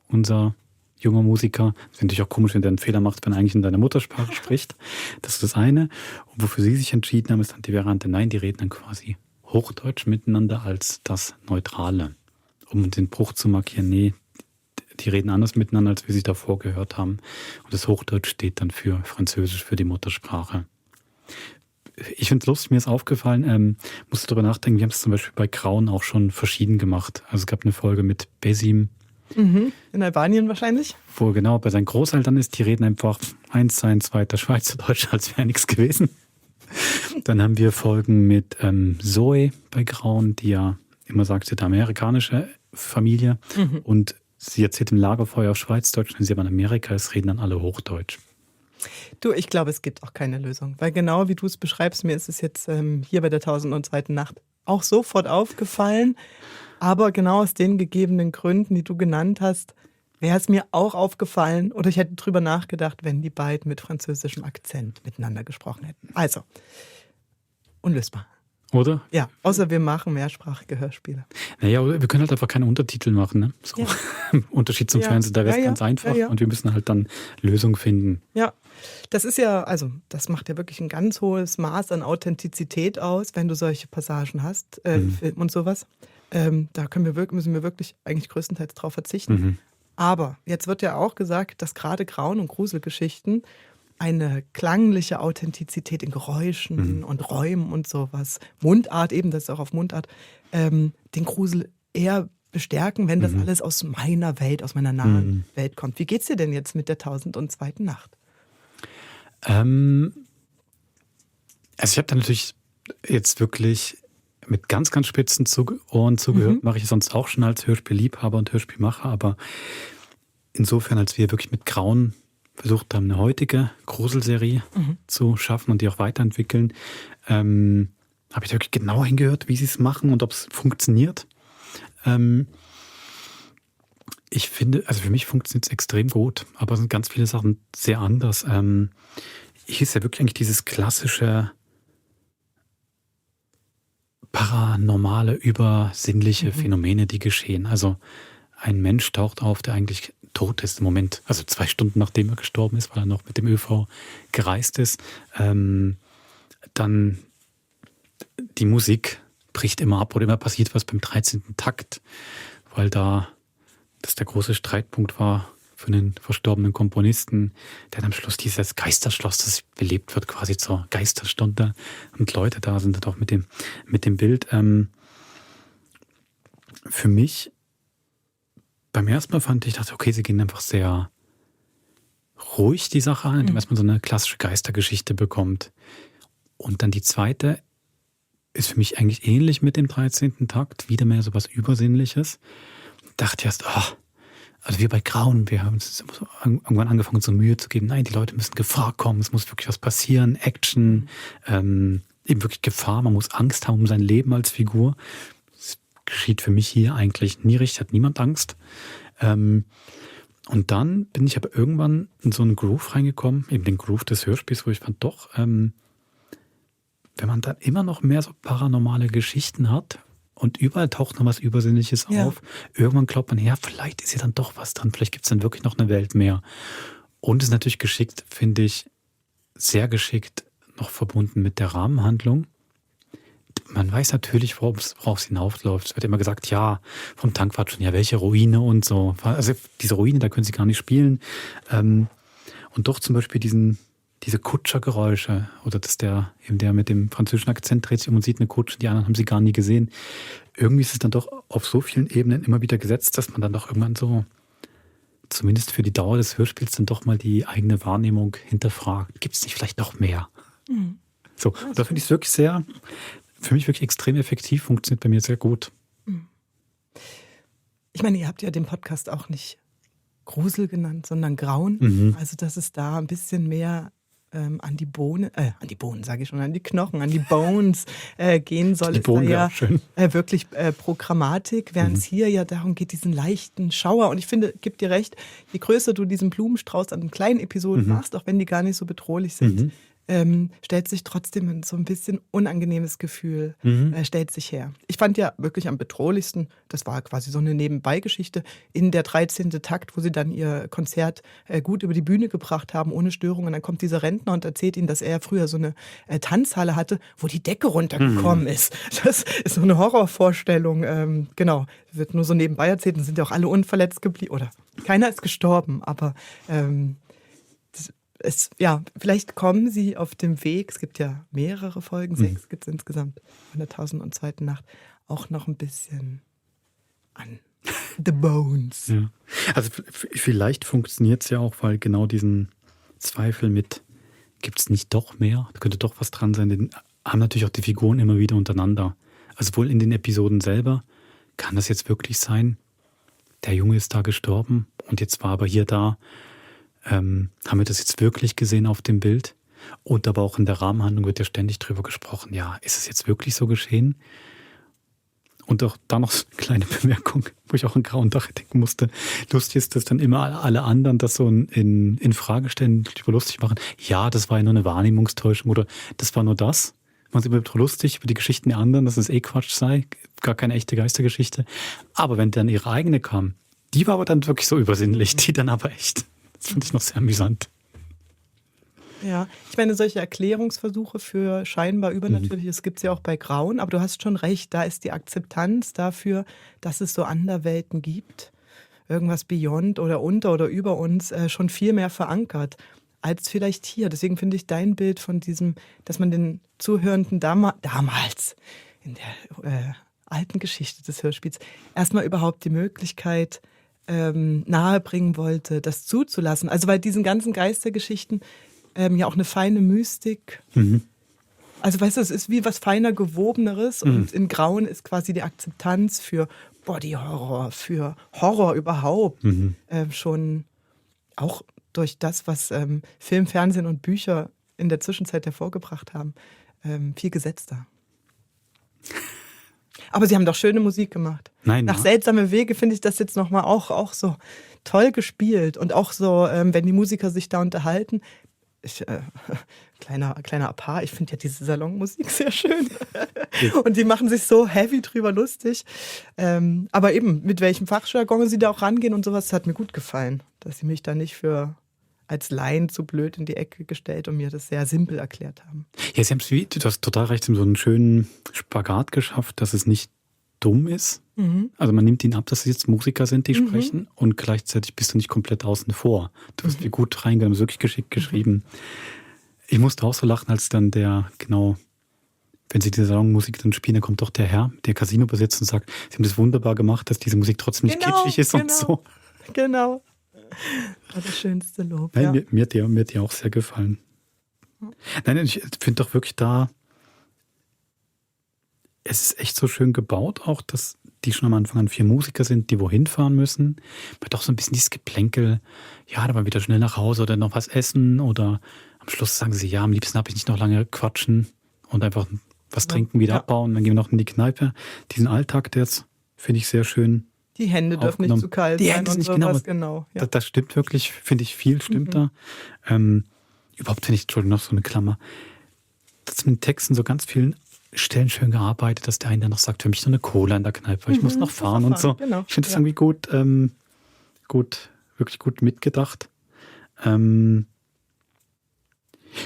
Unser junger Musiker. Es ist natürlich auch komisch, wenn der einen Fehler macht, wenn er eigentlich in seiner Muttersprache spricht. Das ist das eine. Und wofür sie sich entschieden haben, ist dann die Variante, nein, die reden dann quasi Hochdeutsch miteinander als das Neutrale. Um den Bruch zu markieren, nee, die reden anders miteinander, als wir sie davor gehört haben. Und das Hochdeutsch steht dann für Französisch, für die Muttersprache. Ich finde es lustig, mir ist aufgefallen, musste darüber nachdenken, wir haben es zum Beispiel bei Grauen auch schon verschieden gemacht. Also es gab eine Folge mit Besim. In Albanien wahrscheinlich? Wo genau bei seinen Großeltern ist, die reden einfach 1:1 weiter Schweizerdeutsch, als wäre nichts gewesen. Dann haben wir Folgen mit Zoe bei Grauen, die ja immer sagt, sie hat eine amerikanische Familie. Und sie erzählt im Lagerfeuer auf Schweizerdeutsch, wenn sie aber in Amerika ist, reden dann alle Hochdeutsch. Du, ich glaube, es gibt auch keine Lösung. Weil genau wie du es beschreibst, mir ist es jetzt hier bei der 1002. Nacht auch sofort aufgefallen. Aber genau aus den gegebenen Gründen, die du genannt hast, wäre es mir auch aufgefallen oder ich hätte drüber nachgedacht, wenn die beiden mit französischem Akzent miteinander gesprochen hätten. Also, unlösbar. Oder? Ja, außer wir machen mehrsprachige Hörspiele. Naja, wir können halt einfach keine Untertitel machen. Ne? So. Ja. Im Unterschied zum Fernsehen, da wäre es ganz einfach und wir müssen halt dann Lösungen finden. Ja, das ist ja, also das macht ja wirklich ein ganz hohes Maß an Authentizität aus, wenn du solche Passagen hast, Film und sowas. Da müssen wir wirklich eigentlich größtenteils drauf verzichten. Aber jetzt wird ja auch gesagt, dass gerade Grauen- und Gruselgeschichten eine klangliche Authentizität in Geräuschen und Räumen und sowas, Mundart eben, das ist auch auf Mundart, den Grusel eher bestärken, wenn das alles aus meiner Welt, aus meiner nahen Welt kommt. Wie geht's dir denn jetzt mit der 1002. Nacht? Also ich habe da natürlich jetzt wirklich mit ganz, ganz spitzen Ohren zugehört, mache ich sonst auch schon als Hörspielliebhaber und Hörspielmacher, aber insofern, als wir wirklich mit Grauen versucht haben, eine heutige Gruselserie zu schaffen und die auch weiterentwickeln, habe ich da wirklich genau hingehört, wie sie es machen und ob es funktioniert. Ich finde, also für mich funktioniert es extrem gut, aber es sind ganz viele Sachen sehr anders. Hier ist ja wirklich eigentlich dieses klassische paranormale, übersinnliche Phänomene, die geschehen. Also ein Mensch taucht auf, der eigentlich tot ist im Moment, also 2 Stunden nachdem er gestorben ist, weil er noch mit dem ÖV gereist ist. Dann die Musik bricht immer ab oder immer passiert was beim 13. Takt, weil das der große Streitpunkt war für den verstorbenen Komponisten, der am Schluss dieses Geisterschloss, das belebt wird, quasi zur Geisterstunde und Leute da sind, auch mit dem Bild. Für mich, beim ersten Mal dachte, okay, sie gehen einfach sehr ruhig die Sache an, indem man so eine klassische Geistergeschichte bekommt. Und dann die zweite ist für mich eigentlich ähnlich mit dem 13. Takt, wieder mehr so was Übersinnliches. Dachte erst, also wir bei Grauen, wir haben uns irgendwann angefangen, so Mühe zu geben. Nein, die Leute müssen Gefahr kommen, es muss wirklich was passieren, Action, eben wirklich Gefahr, man muss Angst haben um sein Leben als Figur. Das geschieht für mich hier eigentlich nie richtig, hat niemand Angst. Und dann bin ich aber irgendwann in so einen Groove reingekommen, eben den Groove des Hörspiels, wo ich fand, doch, wenn man dann immer noch mehr so paranormale Geschichten hat, und überall taucht noch was Übersinnliches auf. Irgendwann glaubt man, ja, vielleicht ist ja dann doch was dran. Vielleicht gibt es dann wirklich noch eine Welt mehr. Und ist natürlich geschickt, finde ich, sehr geschickt noch verbunden mit der Rahmenhandlung. Man weiß natürlich, worauf es hinausläuft. Es wird immer gesagt, ja, vom Tankwart schon, ja, welche Ruine und so. Also diese Ruine, da können sie gar nicht spielen. Und doch zum Beispiel diese Kutschergeräusche oder dass der mit dem französischen Akzent dreht sich um und sieht eine Kutsche, die anderen haben sie gar nie gesehen. Irgendwie ist es dann doch auf so vielen Ebenen immer wieder gesetzt, dass man dann doch irgendwann so, zumindest für die Dauer des Hörspiels, dann doch mal die eigene Wahrnehmung hinterfragt. Gibt es nicht vielleicht noch mehr? So, da finde ich es wirklich für mich wirklich extrem effektiv, funktioniert bei mir sehr gut. Ich meine, ihr habt ja den Podcast auch nicht Grusel genannt, sondern Grauen. Mhm. Also dass es da ein bisschen mehr an die Bohnen sage ich schon, an die Knochen, an die Bones gehen soll. Die Bohnen, ja schön. Wirklich Programmatik, während es hier ja darum geht, diesen leichten Schauer. Und ich finde, gib dir recht, je größer du diesen Blumenstrauß an kleinen Episoden machst, auch wenn die gar nicht so bedrohlich sind, stellt sich trotzdem so ein bisschen unangenehmes Gefühl, stellt sich her. Ich fand ja wirklich am bedrohlichsten, das war quasi so eine Nebenbeigeschichte, in der 13. Takt, wo sie dann ihr Konzert gut über die Bühne gebracht haben, ohne Störung. Und dann kommt dieser Rentner und erzählt ihnen, dass er früher so eine Tanzhalle hatte, wo die Decke runtergekommen ist. Das ist so eine Horrorvorstellung. Genau, wird nur so nebenbei erzählt und sind ja auch alle unverletzt geblieben. Oder keiner ist gestorben, aber vielleicht kommen sie auf dem Weg, es gibt ja mehrere Folgen, 6 gibt es insgesamt, von der 1002. Nacht, auch noch ein bisschen an The Bones. Ja. Also vielleicht funktioniert es ja auch, weil genau diesen Zweifel mit, gibt es nicht doch mehr, da könnte doch was dran sein, den haben natürlich auch die Figuren immer wieder untereinander. Also wohl in den Episoden selber, kann das jetzt wirklich sein, der Junge ist da gestorben und jetzt war aber hier da, haben wir das jetzt wirklich gesehen auf dem Bild? Und aber auch in der Rahmenhandlung wird ja ständig drüber gesprochen, ja, ist es jetzt wirklich so geschehen? Und auch da noch so eine kleine Bemerkung, wo ich auch in Grauen Dach denken musste. Lustig ist, dass dann immer alle anderen das so in Frage stellen, darüber lustig machen. Ja, das war ja nur eine Wahrnehmungstäuschung oder das war nur das. Man sich überhaupt lustig über die Geschichten der anderen, dass es Quatsch sei, gar keine echte Geistergeschichte. Aber wenn dann ihre eigene kam, die war aber dann wirklich so übersinnlich, die dann aber echt. Das finde ich noch sehr amüsant. Ja, ich meine, solche Erklärungsversuche für scheinbar Übernatürliches gibt es ja auch bei Grauen, aber du hast schon recht, da ist die Akzeptanz dafür, dass es so Anderwelten gibt, irgendwas beyond oder unter oder über uns, schon viel mehr verankert als vielleicht hier. Deswegen finde ich dein Bild von diesem, dass man den Zuhörenden damals in der alten Geschichte des Hörspiels erstmal überhaupt die Möglichkeit nahebringen wollte, das zuzulassen. Also bei diesen ganzen Geistergeschichten ja auch eine feine Mystik. Also weißt du, es ist wie was feiner Gewobeneres und in Grauen ist quasi die Akzeptanz für Body-Horror, für Horror überhaupt schon auch durch das, was Film, Fernsehen und Bücher in der Zwischenzeit hervorgebracht haben, viel gesetzter. Aber sie haben doch schöne Musik gemacht. Nach Seltsame Wege finde ich das jetzt nochmal auch so toll gespielt. Und auch so, wenn die Musiker sich da unterhalten. Kleiner Apart, ich finde ja diese Salonmusik sehr schön. Und die machen sich so heavy drüber lustig. Aber eben, mit welchem Fachjargon sie da auch rangehen und sowas, das hat mir gut gefallen. Dass sie mich da nicht als Laien zu blöd in die Ecke gestellt und mir das sehr simpel erklärt haben. Ja, sie haben du hast total recht, sie haben so einen schönen Spagat geschafft, dass es nicht dumm ist. Also man nimmt ihnen ab, dass sie jetzt Musiker sind, die sprechen und gleichzeitig bist du nicht komplett außen vor. Du bist wie gut reingegangen, wirklich geschickt geschrieben. Ich musste auch so lachen, als dann wenn sie diese Salonmusik dann spielen, dann kommt doch der Herr, der Casino besitzt und sagt, sie haben das wunderbar gemacht, dass diese Musik trotzdem nicht kitschig ist und so. Genau. Das war das schönste Lob. Nein, ja. Mir hat die auch sehr gefallen. Nein, ich finde doch wirklich es ist echt so schön gebaut, auch, dass die schon am Anfang an 4 Musiker sind, die wohin fahren müssen. Man hat auch so ein bisschen dieses Geplänkel, ja, da mal wieder schnell nach Hause oder noch was essen oder am Schluss sagen sie, ja, am liebsten habe ich nicht noch lange quatschen und einfach was trinken, wieder abbauen, dann gehen wir noch in die Kneipe. Diesen Alltag, der jetzt, finde ich, sehr schön. Die Hände dürfen nicht zu kalt sein. Die Hände sind nicht genau. Ja. Das stimmt wirklich, finde ich, viel stimmt da. Überhaupt finde ich, Entschuldigung, noch so eine Klammer, dass mit den Texten so ganz vielen Stellen schön gearbeitet, dass der eine dann noch sagt, für mich noch eine Cola in der Kneipe, weil ich muss noch fahren und so. Genau. Ich finde das irgendwie wirklich gut mitgedacht.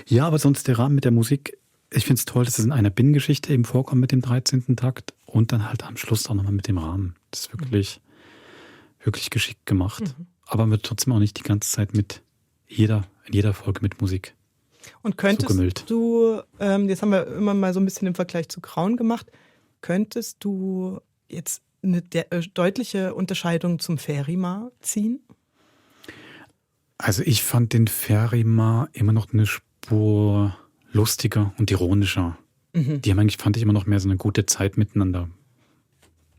Ja, aber sonst der Rahmen mit der Musik, ich finde es toll, dass es in einer Binnengeschichte eben vorkommt mit dem 13. Takt und dann halt am Schluss auch nochmal mit dem Rahmen. Das ist wirklich geschickt gemacht. Aber wird trotzdem auch nicht die ganze Zeit in jeder Folge mit Musik. Und könntest du, jetzt haben wir immer mal so ein bisschen im Vergleich zu Grauen gemacht, könntest du jetzt eine deutliche Unterscheidung zum Feriemar ziehen? Also ich fand den Feriemar immer noch eine Spur lustiger und ironischer. Die haben eigentlich, fand ich, immer noch mehr so eine gute Zeit miteinander.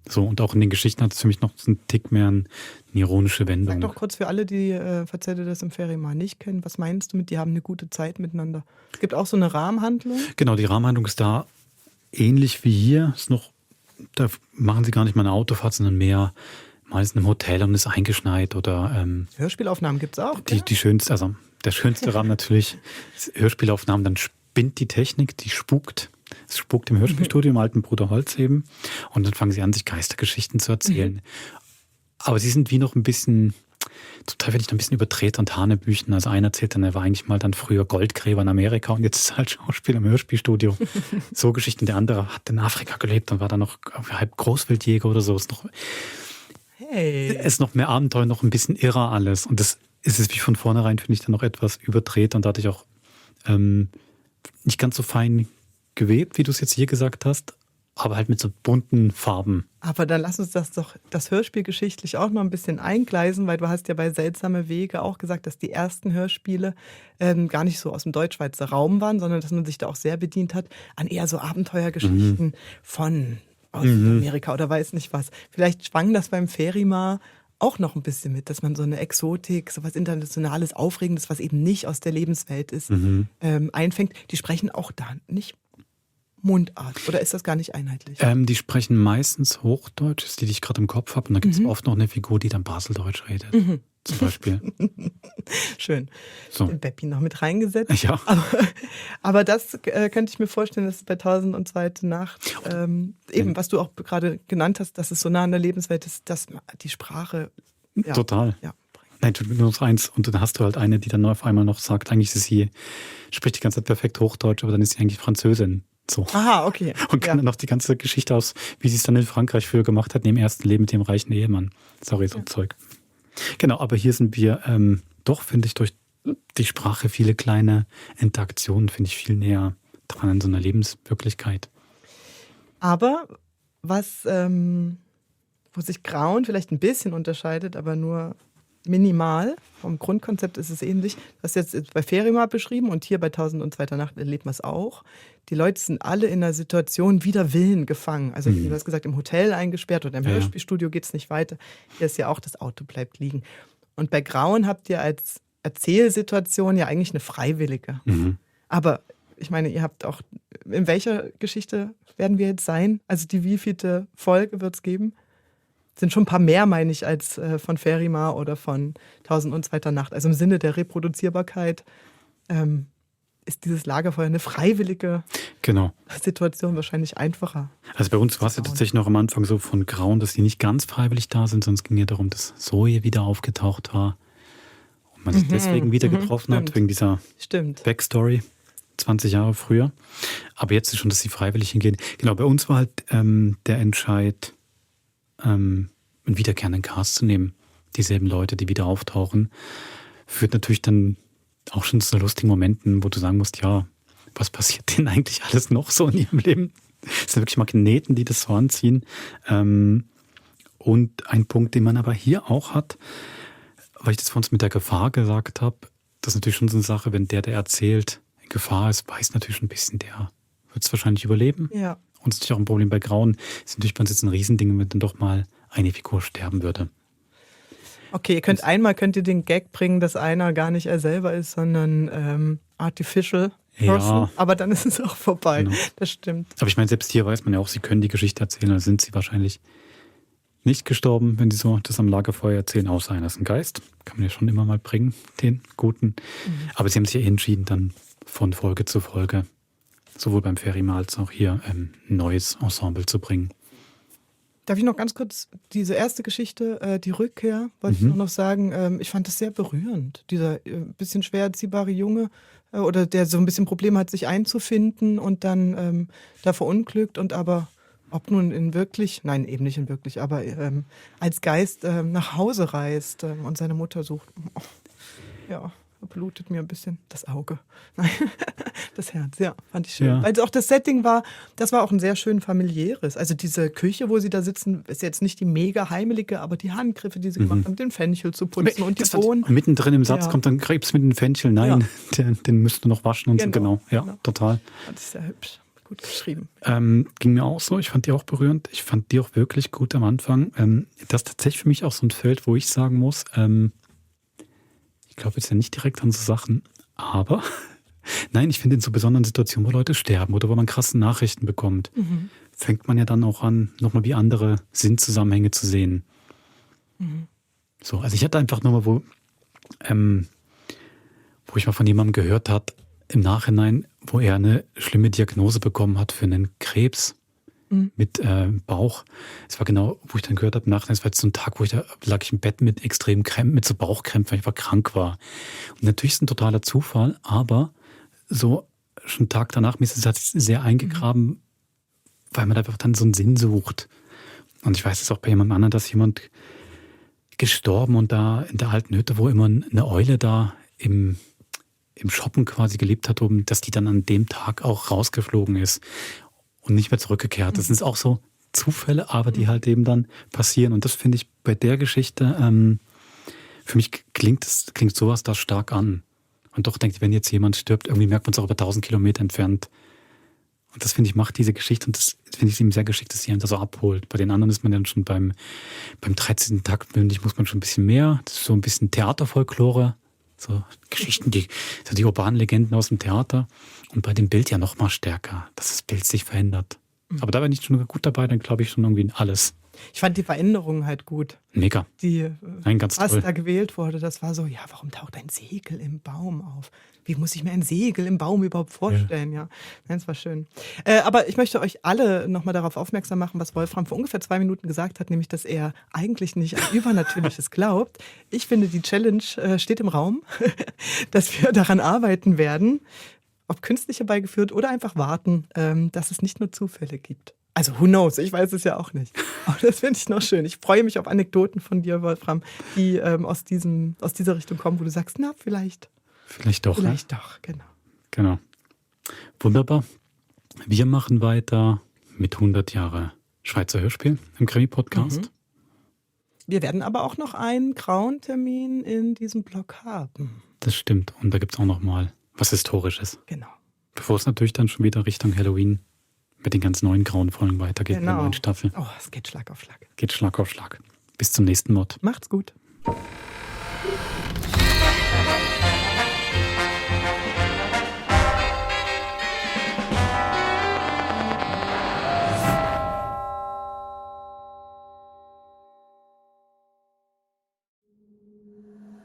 So, und auch in den Geschichten hat es für mich noch so einen Tick mehr eine ironische Wendung. Sag doch kurz für alle, die Verzelle des Ferienmal nicht kennen, was meinst du mit, die haben eine gute Zeit miteinander? Es gibt auch so eine Rahmenhandlung. Genau, die Rahmenhandlung ist da ähnlich wie hier. Ist noch, da machen sie gar nicht mal eine Autofahrt, sondern mehr mal ist in einem Hotel und ist eingeschneit oder Hörspielaufnahmen gibt es auch. Die schönste, also der schönste Rahmen natürlich ist Hörspielaufnahmen, dann spinnt die Technik, die spukt. Es spukt im Hörspielstudio im alten Bruder Holz eben. Und dann fangen sie an, sich Geistergeschichten zu erzählen. Aber sie sind wie noch ein bisschen, zum Teil werde ich noch ein bisschen überdreht und Hanebüchen. Also einer erzählt dann, er war eigentlich mal dann früher Goldgräber in Amerika und jetzt ist er halt Schauspieler im Hörspielstudio. So Geschichten. Der andere hat in Afrika gelebt und war dann noch halb Großwildjäger oder so. Ist noch mehr Abenteuer, noch ein bisschen irrer alles. Und das ist es wie von vornherein, finde ich, dann noch etwas überdreht und dadurch auch nicht ganz so fein gewebt, wie du es jetzt hier gesagt hast, aber halt mit so bunten Farben. Aber dann lass uns das Hörspiel geschichtlich auch noch ein bisschen eingleisen, weil du hast ja bei Seltsame Wege auch gesagt, dass die ersten Hörspiele gar nicht so aus dem Deutschschweizer Raum waren, sondern dass man sich da auch sehr bedient hat an eher so Abenteuergeschichten von Amerika oder weiß nicht was. Vielleicht schwang das beim Ferienmal auch noch ein bisschen mit, dass man so eine Exotik, so was Internationales, Aufregendes, was eben nicht aus der Lebenswelt ist, einfängt. Die sprechen auch da nicht Mundart oder ist das gar nicht einheitlich? Die sprechen meistens Hochdeutsch, ist die ich gerade im Kopf habe. Und da gibt es oft noch eine Figur, die dann Baseldeutsch redet. Zum Beispiel. Schön. So. Den Beppi noch mit reingesetzt. Ja. Aber das könnte ich mir vorstellen, dass es bei 1002 Nacht, eben was du auch gerade genannt hast, dass es so nah an der Lebenswelt ist, dass die Sprache... Ja, total. Ja. Nein, nur noch eins. Und dann hast du halt eine, die dann auf einmal noch sagt, eigentlich ist sie, spricht die ganze Zeit perfekt Hochdeutsch, aber dann ist sie eigentlich Französin. So. Aha, okay. Und kann dann noch die ganze Geschichte aus, wie sie es dann in Frankreich früher gemacht hat, neben dem ersten Leben mit dem reichen Ehemann. Sorry, so Zeug. Genau, aber hier sind wir doch, finde ich, durch die Sprache viele kleine Interaktionen, finde ich, viel näher dran an so einer Lebenswirklichkeit. Aber was, wo sich Grauen vielleicht ein bisschen unterscheidet, aber nur minimal, vom Grundkonzept ist es ähnlich. Das ist jetzt bei Ferienmal beschrieben und hier bei 1002 Nacht erlebt man es auch. Die Leute sind alle in einer Situation wider Willen gefangen. Also wie du hast gesagt, im Hotel eingesperrt oder im Hörspielstudio geht es nicht weiter. Hier ist ja auch, das Auto bleibt liegen. Und bei Grauen habt ihr als Erzählsituation ja eigentlich eine freiwillige. Aber ich meine, ihr habt auch, in welcher Geschichte werden wir jetzt sein? Also die wievielte Folge wird es geben? Sind schon ein paar mehr, meine ich, als von Ferienmal oder von 1002 Nacht. Also im Sinne der Reproduzierbarkeit ist dieses Lagerfeuer eine freiwillige Situation wahrscheinlich einfacher. Also bei uns war es ja tatsächlich noch am Anfang so von Grauen, dass die nicht ganz freiwillig da sind, sondern es ging ja darum, dass Zoe wieder aufgetaucht war und man sich deswegen wieder getroffen hat, wegen dieser Backstory 20 Jahre früher. Aber jetzt ist schon, dass sie freiwillig hingehen. Genau, bei uns war halt der Entscheid, einen wiederkehrenden Cast zu nehmen. Dieselben Leute, die wieder auftauchen, führt natürlich dann auch schon zu so lustigen Momenten, wo du sagen musst, ja, was passiert denn eigentlich alles noch so in ihrem Leben? Es sind wirklich Magneten, die das so anziehen. Und ein Punkt, den man aber hier auch hat, weil ich das vorhin mit der Gefahr gesagt habe, das ist natürlich schon so eine Sache, wenn der erzählt, in Gefahr ist, weiß natürlich schon ein bisschen, der wird es wahrscheinlich überleben. Ja. Und das ist natürlich auch ein Problem bei Grauen. Das ist natürlich bei uns jetzt ein Riesending, wenn dann doch mal eine Figur sterben würde. Okay, könnt ihr den Gag bringen, dass einer gar nicht er selber ist, sondern artificial person. Ja. Aber dann ist es auch vorbei. Genau. Das stimmt. Aber ich meine, selbst hier weiß man ja auch, sie können die Geschichte erzählen, dann sind sie wahrscheinlich nicht gestorben, wenn sie so das am Lagerfeuer erzählen, außer einer ist ein Geist. Kann man ja schon immer mal bringen, den Guten. Aber sie haben sich ja entschieden, dann von Folge zu Folge sowohl beim Ferienmal als auch hier ein neues Ensemble zu bringen. Darf ich noch ganz kurz diese erste Geschichte, die Rückkehr, wollte ich nur noch sagen, ich fand das sehr berührend. Dieser bisschen schwer erziehbare Junge oder der so ein bisschen Probleme hat, sich einzufinden und dann da verunglückt und aber ob nun eben nicht in wirklich, aber als Geist nach Hause reist und seine Mutter sucht. Oh, ja. Blutet mir ein bisschen das Auge. Nein, das Herz, ja, fand ich schön. Ja. Also auch das Setting das war auch ein sehr schön familiäres. Also diese Küche, wo sie da sitzen, ist jetzt nicht die mega heimelige, aber die Handgriffe, die sie gemacht haben, den Fenchel zu putzen und die Bohnen. Mittendrin im Satz kommt dann Krebs mit dem Fenchel. Nein, den müsst du noch waschen und so. Genau, ja, total. Das ist sehr hübsch. Gut geschrieben. Ging mir auch so. Ich fand die auch berührend. Ich fand die auch wirklich gut am Anfang. Das ist tatsächlich für mich auch so ein Feld, wo ich sagen muss, ich glaube jetzt ja nicht direkt an so Sachen, aber nein, ich finde in so besonderen Situationen, wo Leute sterben oder wo man krasse Nachrichten bekommt, fängt man ja dann auch an, nochmal wie andere Sinnzusammenhänge zu sehen. So, also ich hatte einfach nochmal, wo ich mal von jemandem gehört habe, im Nachhinein, wo er eine schlimme Diagnose bekommen hat für einen Krebs mit Bauch. Es war genau, wo ich dann gehört habe, im Nachhinein, es war jetzt so ein Tag, wo lag ich im Bett mit extremen Krämpfen, mit so Bauchkrämpfen, weil ich einfach krank war. Und natürlich ist es ein totaler Zufall, aber so schon einen Tag danach, mir ist es halt sehr eingegraben, weil man einfach dann so einen Sinn sucht. Und ich weiß es auch bei jemandem anderen, dass jemand gestorben und da in der alten Hütte, wo immer eine Eule da im Shoppen quasi gelebt hat, dass die dann an dem Tag auch rausgeflogen ist und nicht mehr zurückgekehrt. Das sind auch so Zufälle, aber die halt eben dann passieren. Und das finde ich bei der Geschichte, für mich klingt sowas da stark an. Und doch denkt, wenn jetzt jemand stirbt, irgendwie merkt man es auch über 1000 Kilometer entfernt. Und das, finde ich, macht diese Geschichte, und das finde ich ihm sehr geschickt, dass sie einen da so abholt. Bei den anderen ist man dann schon beim 13. Takt, finde ich, muss man schon ein bisschen mehr. Das ist so ein bisschen Theaterfolklore, so Geschichten, die urbanen Legenden aus dem Theater. Und bei dem Bild ja noch mal stärker, dass das Bild sich verändert. Aber da bin ich schon gut dabei, dann glaube ich schon irgendwie alles. Ich fand die Veränderungen halt gut. Mega. Ganz was toll. da gewählt wurde, das war so, ja, warum taucht ein Segel im Baum auf? Wie muss ich mir ein Segel im Baum überhaupt vorstellen? Ja, das war schön. Aber ich möchte euch alle nochmal darauf aufmerksam machen, was Wolfram vor ungefähr 2 Minuten gesagt hat, nämlich, dass er eigentlich nicht an Übernatürliches glaubt. Ich finde, die Challenge steht im Raum, dass wir daran arbeiten werden, ob künstlich herbeigeführt oder einfach warten, dass es nicht nur Zufälle gibt. Also who knows, ich weiß es ja auch nicht. Aber das finde ich noch schön. Ich freue mich auf Anekdoten von dir, Wolfram, die aus dieser Richtung kommen, wo du sagst, na, vielleicht. Vielleicht doch. Vielleicht doch, genau. Genau. Wunderbar. Wir machen weiter mit 100 Jahre Schweizer Hörspiel im Krimi-Podcast. Wir werden aber auch noch einen grauen Termin in diesem Blog haben. Das stimmt. Und da gibt es auch noch mal was Historisches. Genau. Bevor es natürlich dann schon wieder Richtung Halloween mit den ganz neuen grauen Folgen weitergeht in der neuen Staffel. Oh, es geht Schlag auf Schlag. Geht Schlag auf Schlag. Bis zum nächsten Mod. Macht's gut.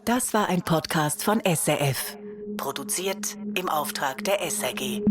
Das war ein Podcast von SRF. Produziert im Auftrag der SRG.